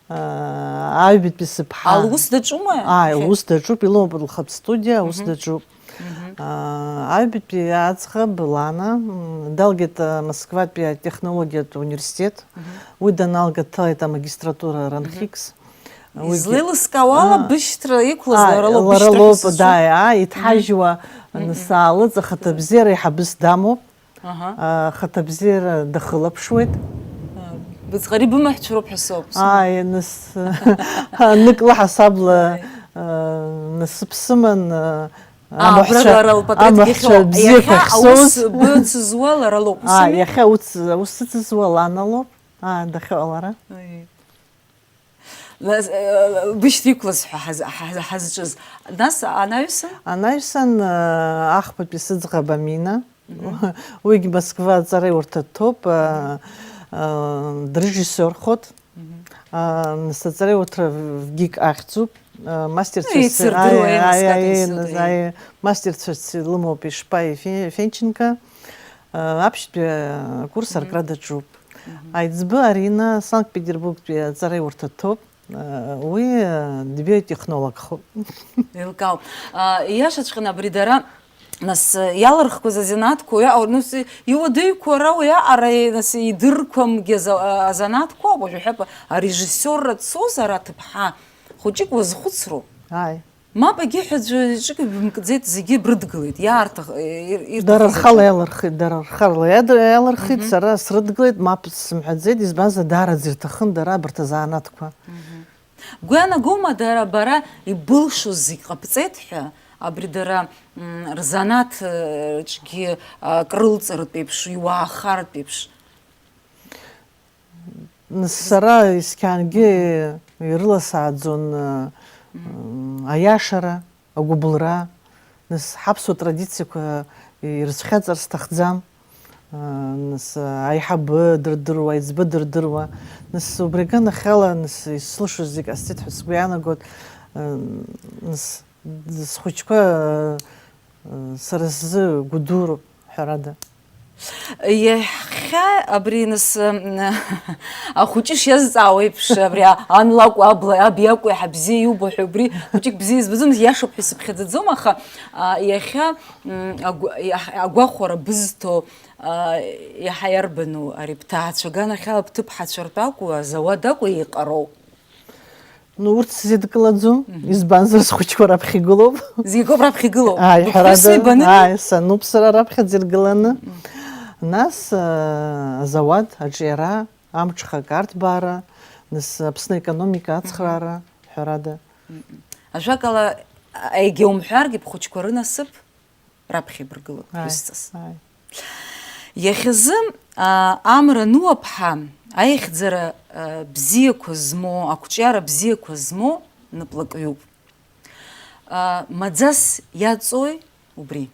Аа, аҩбатәи сыԥҳа. А, лус даҿума? Ааи, лус даҿуп, илымоуп лхатә студиа, аус, мгм, даҿуп. Мгм. Аа, аҩбатәи аӡӷаб Лана, м, далгеит, а, Москватәи атехнологиатә университет. Мгм. Уи даналга, дҭалеит амагистратура, мгм, РАНХИКС. Уигьы, излеилыскаауала, а, бышьҭра иқәлаз, ааи, лара лоуп, лара бышьҭрахьы лоуп, сызҿу. Да, ааи, иҭҳажьуа, мгм, анысаалыҵ, ахаҭабзиара аиҳабыс дамоуп. Аҳа. А, хаҭабзиара дахылаԥшуеит. А, быҵҟари бымаҳәцәа роуп ҳәа соуп, сымаҳә. Ааи, нас, нык лаҳасабла, ааи, а, насыԥ сыман, а, а, амаҳәцәа, абра лара лпатреҭ амаҳәцәа гьахьоу. Бзиақәа иахьа ахьсоуз. Аус быцызуа лара лоуп, ус ами? Ааи, иахьа аус, аус ыцызуа Лана лоуп. Аа, дахьыҟалара. Аи. Нас, э, бышьҭа иқәлаз ҳәа ҳаз-, ҳаз-, ҳазҿыз. Нас анаҩсан? Анаҩсан, э, ахԥатәи сыӡӷаб Амина. Мгм. Уигь Москва аҵараиурҭа дҭоуп, э, мгм, э, дырежиссиорхоит. Мгм. Э, нас аҵараиурҭа ВГИК ахьӡуп. Э, мастерцәа, ну, еицырдыруа, аи, аи, аи, аи, нас, аи, мастерцәа лымоуп Ишпа Фе-, Фенченко. Э, аԥшьтәи акурс, мгм, аркра даҿуп. Мгм. Аиҵбы Арина Санкт-Петербургтәи аҵараиурҭа дҭоуп. Уи, э, дебиотехнологхоуп. Еилкаауп. А, ииашаҵәҟьаны абри дара Нас, э, иалырхқәаз азанааҭқәа уиаҟара, нас, иуадаҩқәоу ара уиаҟара, э, нас, идырқәамгьы аза-, а-, азанааҭқәоуп, уажә иҳәап, арежиссиорра дцозар аҭыԥҳа, хәыҷык уазхәыцроуп. Ааи. Мап, егьи ҳәа аӡәы иҿы бымкӡеит, зегьы брыдгылеит, иаарҭах-, э, ир-, ирҭахыз Дара рхала аҿы. Иалырхит, дара рхала иад-, иалырхит, Мгм. Сара срыдгылеит, мап сымҳәаӡеит, избанзар, даараӡа ирҭахын дара абарҭ азанааҭқәа. Мгм. Бгәы иаанагома, дара бара ибылшоз зегь ҟабҵеит ҳәа, абри дара, м, рзанааҭ, э, ҿгьы, а, акрылҵыртә еиԥш, иуаахартә еиԥш? Нас сара исқьангьы ирыласааӡон, э, Мгм. м, аиашара, агәыбылра, нас ҳаԥсуа традициақәа ирыцәхьаҵыр сҭахӡам, э, нас, э, аиҳабы дырдыруа, аиҵбы дырдыруа, нас убри аганахьала, нас исылшоз зегь ҟасҵеит ҳәа сгәы иаанагоит, э, нас схәыҷқәа, э, э, сара сзы гәыдуроуп, ҳәарада. Иахьа абри нас, м, ахәыҷы шиазҵаауа еиԥш, абри а-, ан лакәу, абла, аб иакәу, иаҳа бзиа иубо ҳәа, убри хәыҷык бзиа избаӡомызт, иашоуп ҳәа сыԥхьаӡаӡом, аха, а, иахьа, м, агә-, иаҳ-, агәахәара бызҭо, а, иаҳа иарбану ари, бҭаацәа аганахьала бҭыԥҳацәа ртәы акәу, азауад акәу еиҟароу? Ну, урҭ сзидкылаӡом, Мгм. Избанзар, схәыҷқәа раԥхьа игылоуп. Зегь акоуп раԥхьа игылоу. Ааи, Быԥҳәыс ҳәарада, ибаны? Ааи, сануп сара раԥхьаӡа иргыланы. Мгм. Нас, э, азауад, аҿиара, амҽхак арҭбаара, нас Аԥсны аекономика ацхраара, ҳәарада. Мгм. Ажәакала, а-, егьа умҳәаргьы, бхәыҷқәа рынасыԥ раԥхьа ибыргылоит, Ааи, ԥҳәысҵас. Ааи. Иахьазы, а, Амра Нуаԥҳа аихьӡара, а, бзиақәа змоу, ақәҿиара бзиақәа змоу наплакҩуп. А, маӡас иаҵои убри,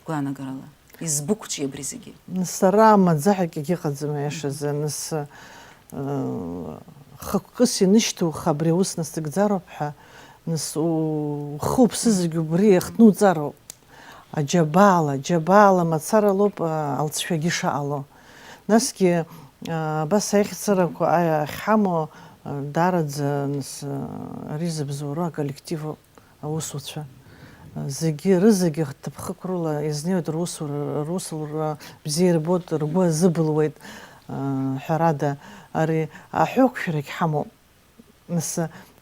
гәаанагарала? Избықәҿиеи абри зегьы? Сара маӡаҳәагь егьыҟаӡам, аиашазы. Нас, э, хықәкыс инышьҭух абри аус насыгӡароуп ҳәа, нас у-, ухы-уԥсы зегь убри иахҭнуҵароуп. Аџьабаала, џьабаала мацара лоуп, а, алҵшәагьы шаҟало. Насгьы, а, абас аихьӡарақәа, а, ахьҳамоу, а, даараӡа, нас, а, ари зыбзоуроу аколлективуп, аусуцәа. А, зегьы, рызегьы ҭыԥхықәрыла иазнеиуеит русура, русура бзиа ирбоит, ргәы азыбылуеит, а, ҳәарада, ари аҳәоуқәшәарагь ҳамоуп. Нас,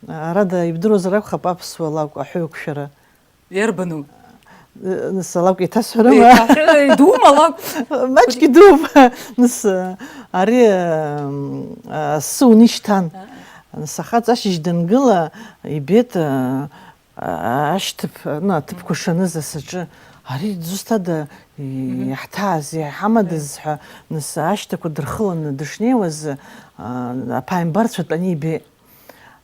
арада ибдыруазар акәхап аԥсуа лакә аҳәоуқәшәара. Иарбану? Нас алакә еиҭасҳәарыма? Еиҭаҳәа, идума алакә? Маҷк идууп. Нас, ари, м, асы унишьҭан. Нас ахаҵа ашьыжь дангыла, ибеит, а, а, ашьҭыԥ, ну, аҭыԥқәа шаныз асаҿы. Ари зусҭада, и-, Мгм. Иаҳҭааз, иҳамадаз Мгм. ҳәа, нас ашьҭақәа дырхыланы дышнеиуаз, а, аԥааимбарцәа тәаны ибеит.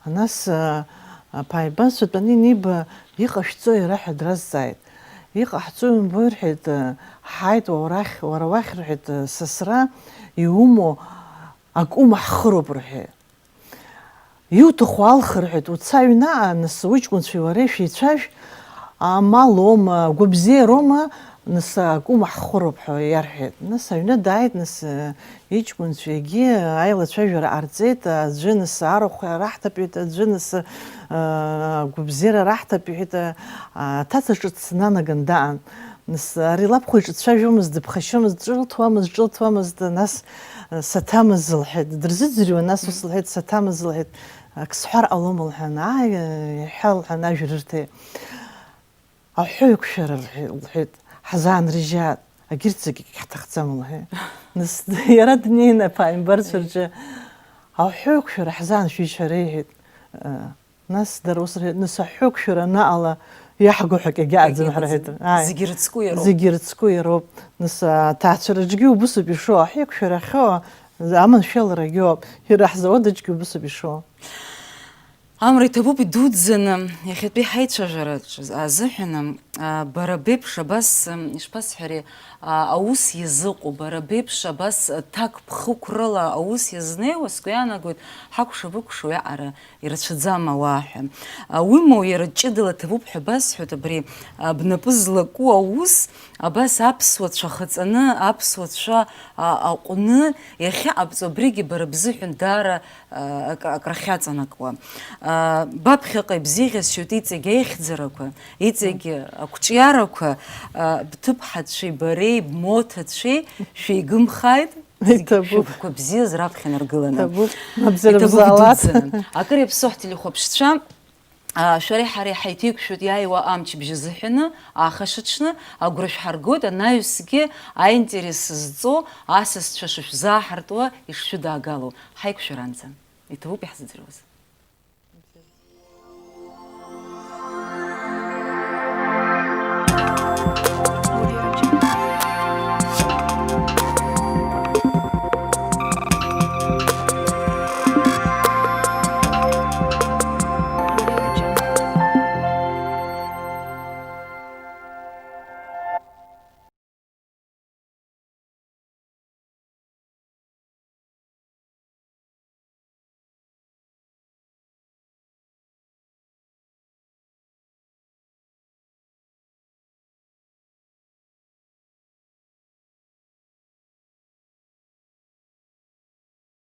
Нас, а, аԥааимбарцәа тәаны ианиба, иҟашәҵои ара ҳәа дразҵааит. Иҟаҳҵои умбои, рҳәеит, а, ҳааит уа урахь, уара уахь, рҳәеит, а, сасра иумоу акы умаҳхыроуп, рҳәеит. Иуҭаху алх, рҳәеит, уца аҩнаҟа, нас уҷкәынцәеи уареи шәеицәажә, амал оума, агәабзиароума, нас акы умаҳхыроуп ҳәа иарҳәеит. Нас аҩны дааит, нас, э, иҷкәынцәа егьи аилацәажәара ҟарҵеит, аӡәы нас арахә раҳҭатәеит, аӡәы нас, э, агәабзиара раҳҭатәеит, э, аҭаца ҿыц нанаган даан. Нас ари лабхәа иҿы дцәажәомызт, дыԥхашьомызт, ҿылҭуамызт, ҿылҭуамызт, нас, э, саҭамыз, лҳәеит, дырзыӡырҩуан, нас ус лҳәеит, саҭамыз, лҳәеит, ак сҳәар ҟалома, лҳәан, ааи, иҳәа, лҳәан, ажәа рырҭеит. Аҳәоуқәшәара, лҳәеит, лҳәеит, ҳзаанрыжьаат, агьырҭ зегьы ҳҭахӡам, лҳәеит. Нас иара днеины аԥааимбарцәа рҿы, аҳәоуқәшәара ҳзааншәыжь ҳәа реиҳәеит. Э, Нас дара ус рҳәеит, нас аҳәоуқәшәара анаҟала иаҳго ҳәа акгьы аӡам ҳәа рҳәеит. Ааи. Зегьы рыцку иароуп. Зегьы рыцку иароуп. Нас аҭаацәараҿгьы убысоуп ишоу, аҳәеиқәшәара ахьоу, аманшәаларагьы ыҟоуп, иара ҳзауадаҿгьы убысоуп ишоу. Амра, иҭабуп идуӡӡаны иахьатәи ҳаицәажәараҿ азыҳәан, а, бара беиԥш абас, м, ишԥасҳәари, а, аус иазыҟоу, бара беиԥш абас, а, ҭакԥхықәрала аус иазнеиуа, сгәы иаанагоит, ҳакәша-быкәша уиаҟара ирацәаӡам ауаа ҳәа. А, уимоу, иара ҷыдала ҭабуп ҳәа басҳәоит, абри, а, бнапы злаку аус, абас аԥсуа цәа хаҵаны, аԥсуа цәа, а, аҟәны, иахьаҟабҵо абригьы бара бзыҳәан даара, а, ак-, акрахьаҵанакуа. А, баԥхьаҟа ибзеиӷьасшьоит иҵегь аихьӡарақәа, иҵегь Ақәҿиарақәа, а, бҭыԥҳацәеи бареи, бмоҭацәеи шәеигымхааит, зегь Иҭабуп. Шәыгәқәа бзиаз раԥхьа наргыланы. Иҭабуп. Иҭабуп Мамзарбзалаҭ. Дудӡаны. Акыр иаԥсоу ҳтелехәаԥшцәа, а, шәареи ҳареи ҳаиҭеиқәшәоит иааиуа амчыбжь азыҳәаны, аха шаҽны агәра шәҳаргоит, анаҩсгьы аинтерес зҵоу асасцәа шышәзааҳартуа, ишшәыдаагало. Ҳаиқәшәаранӡа. Иҭабуп иаҳзыӡырҩуаз.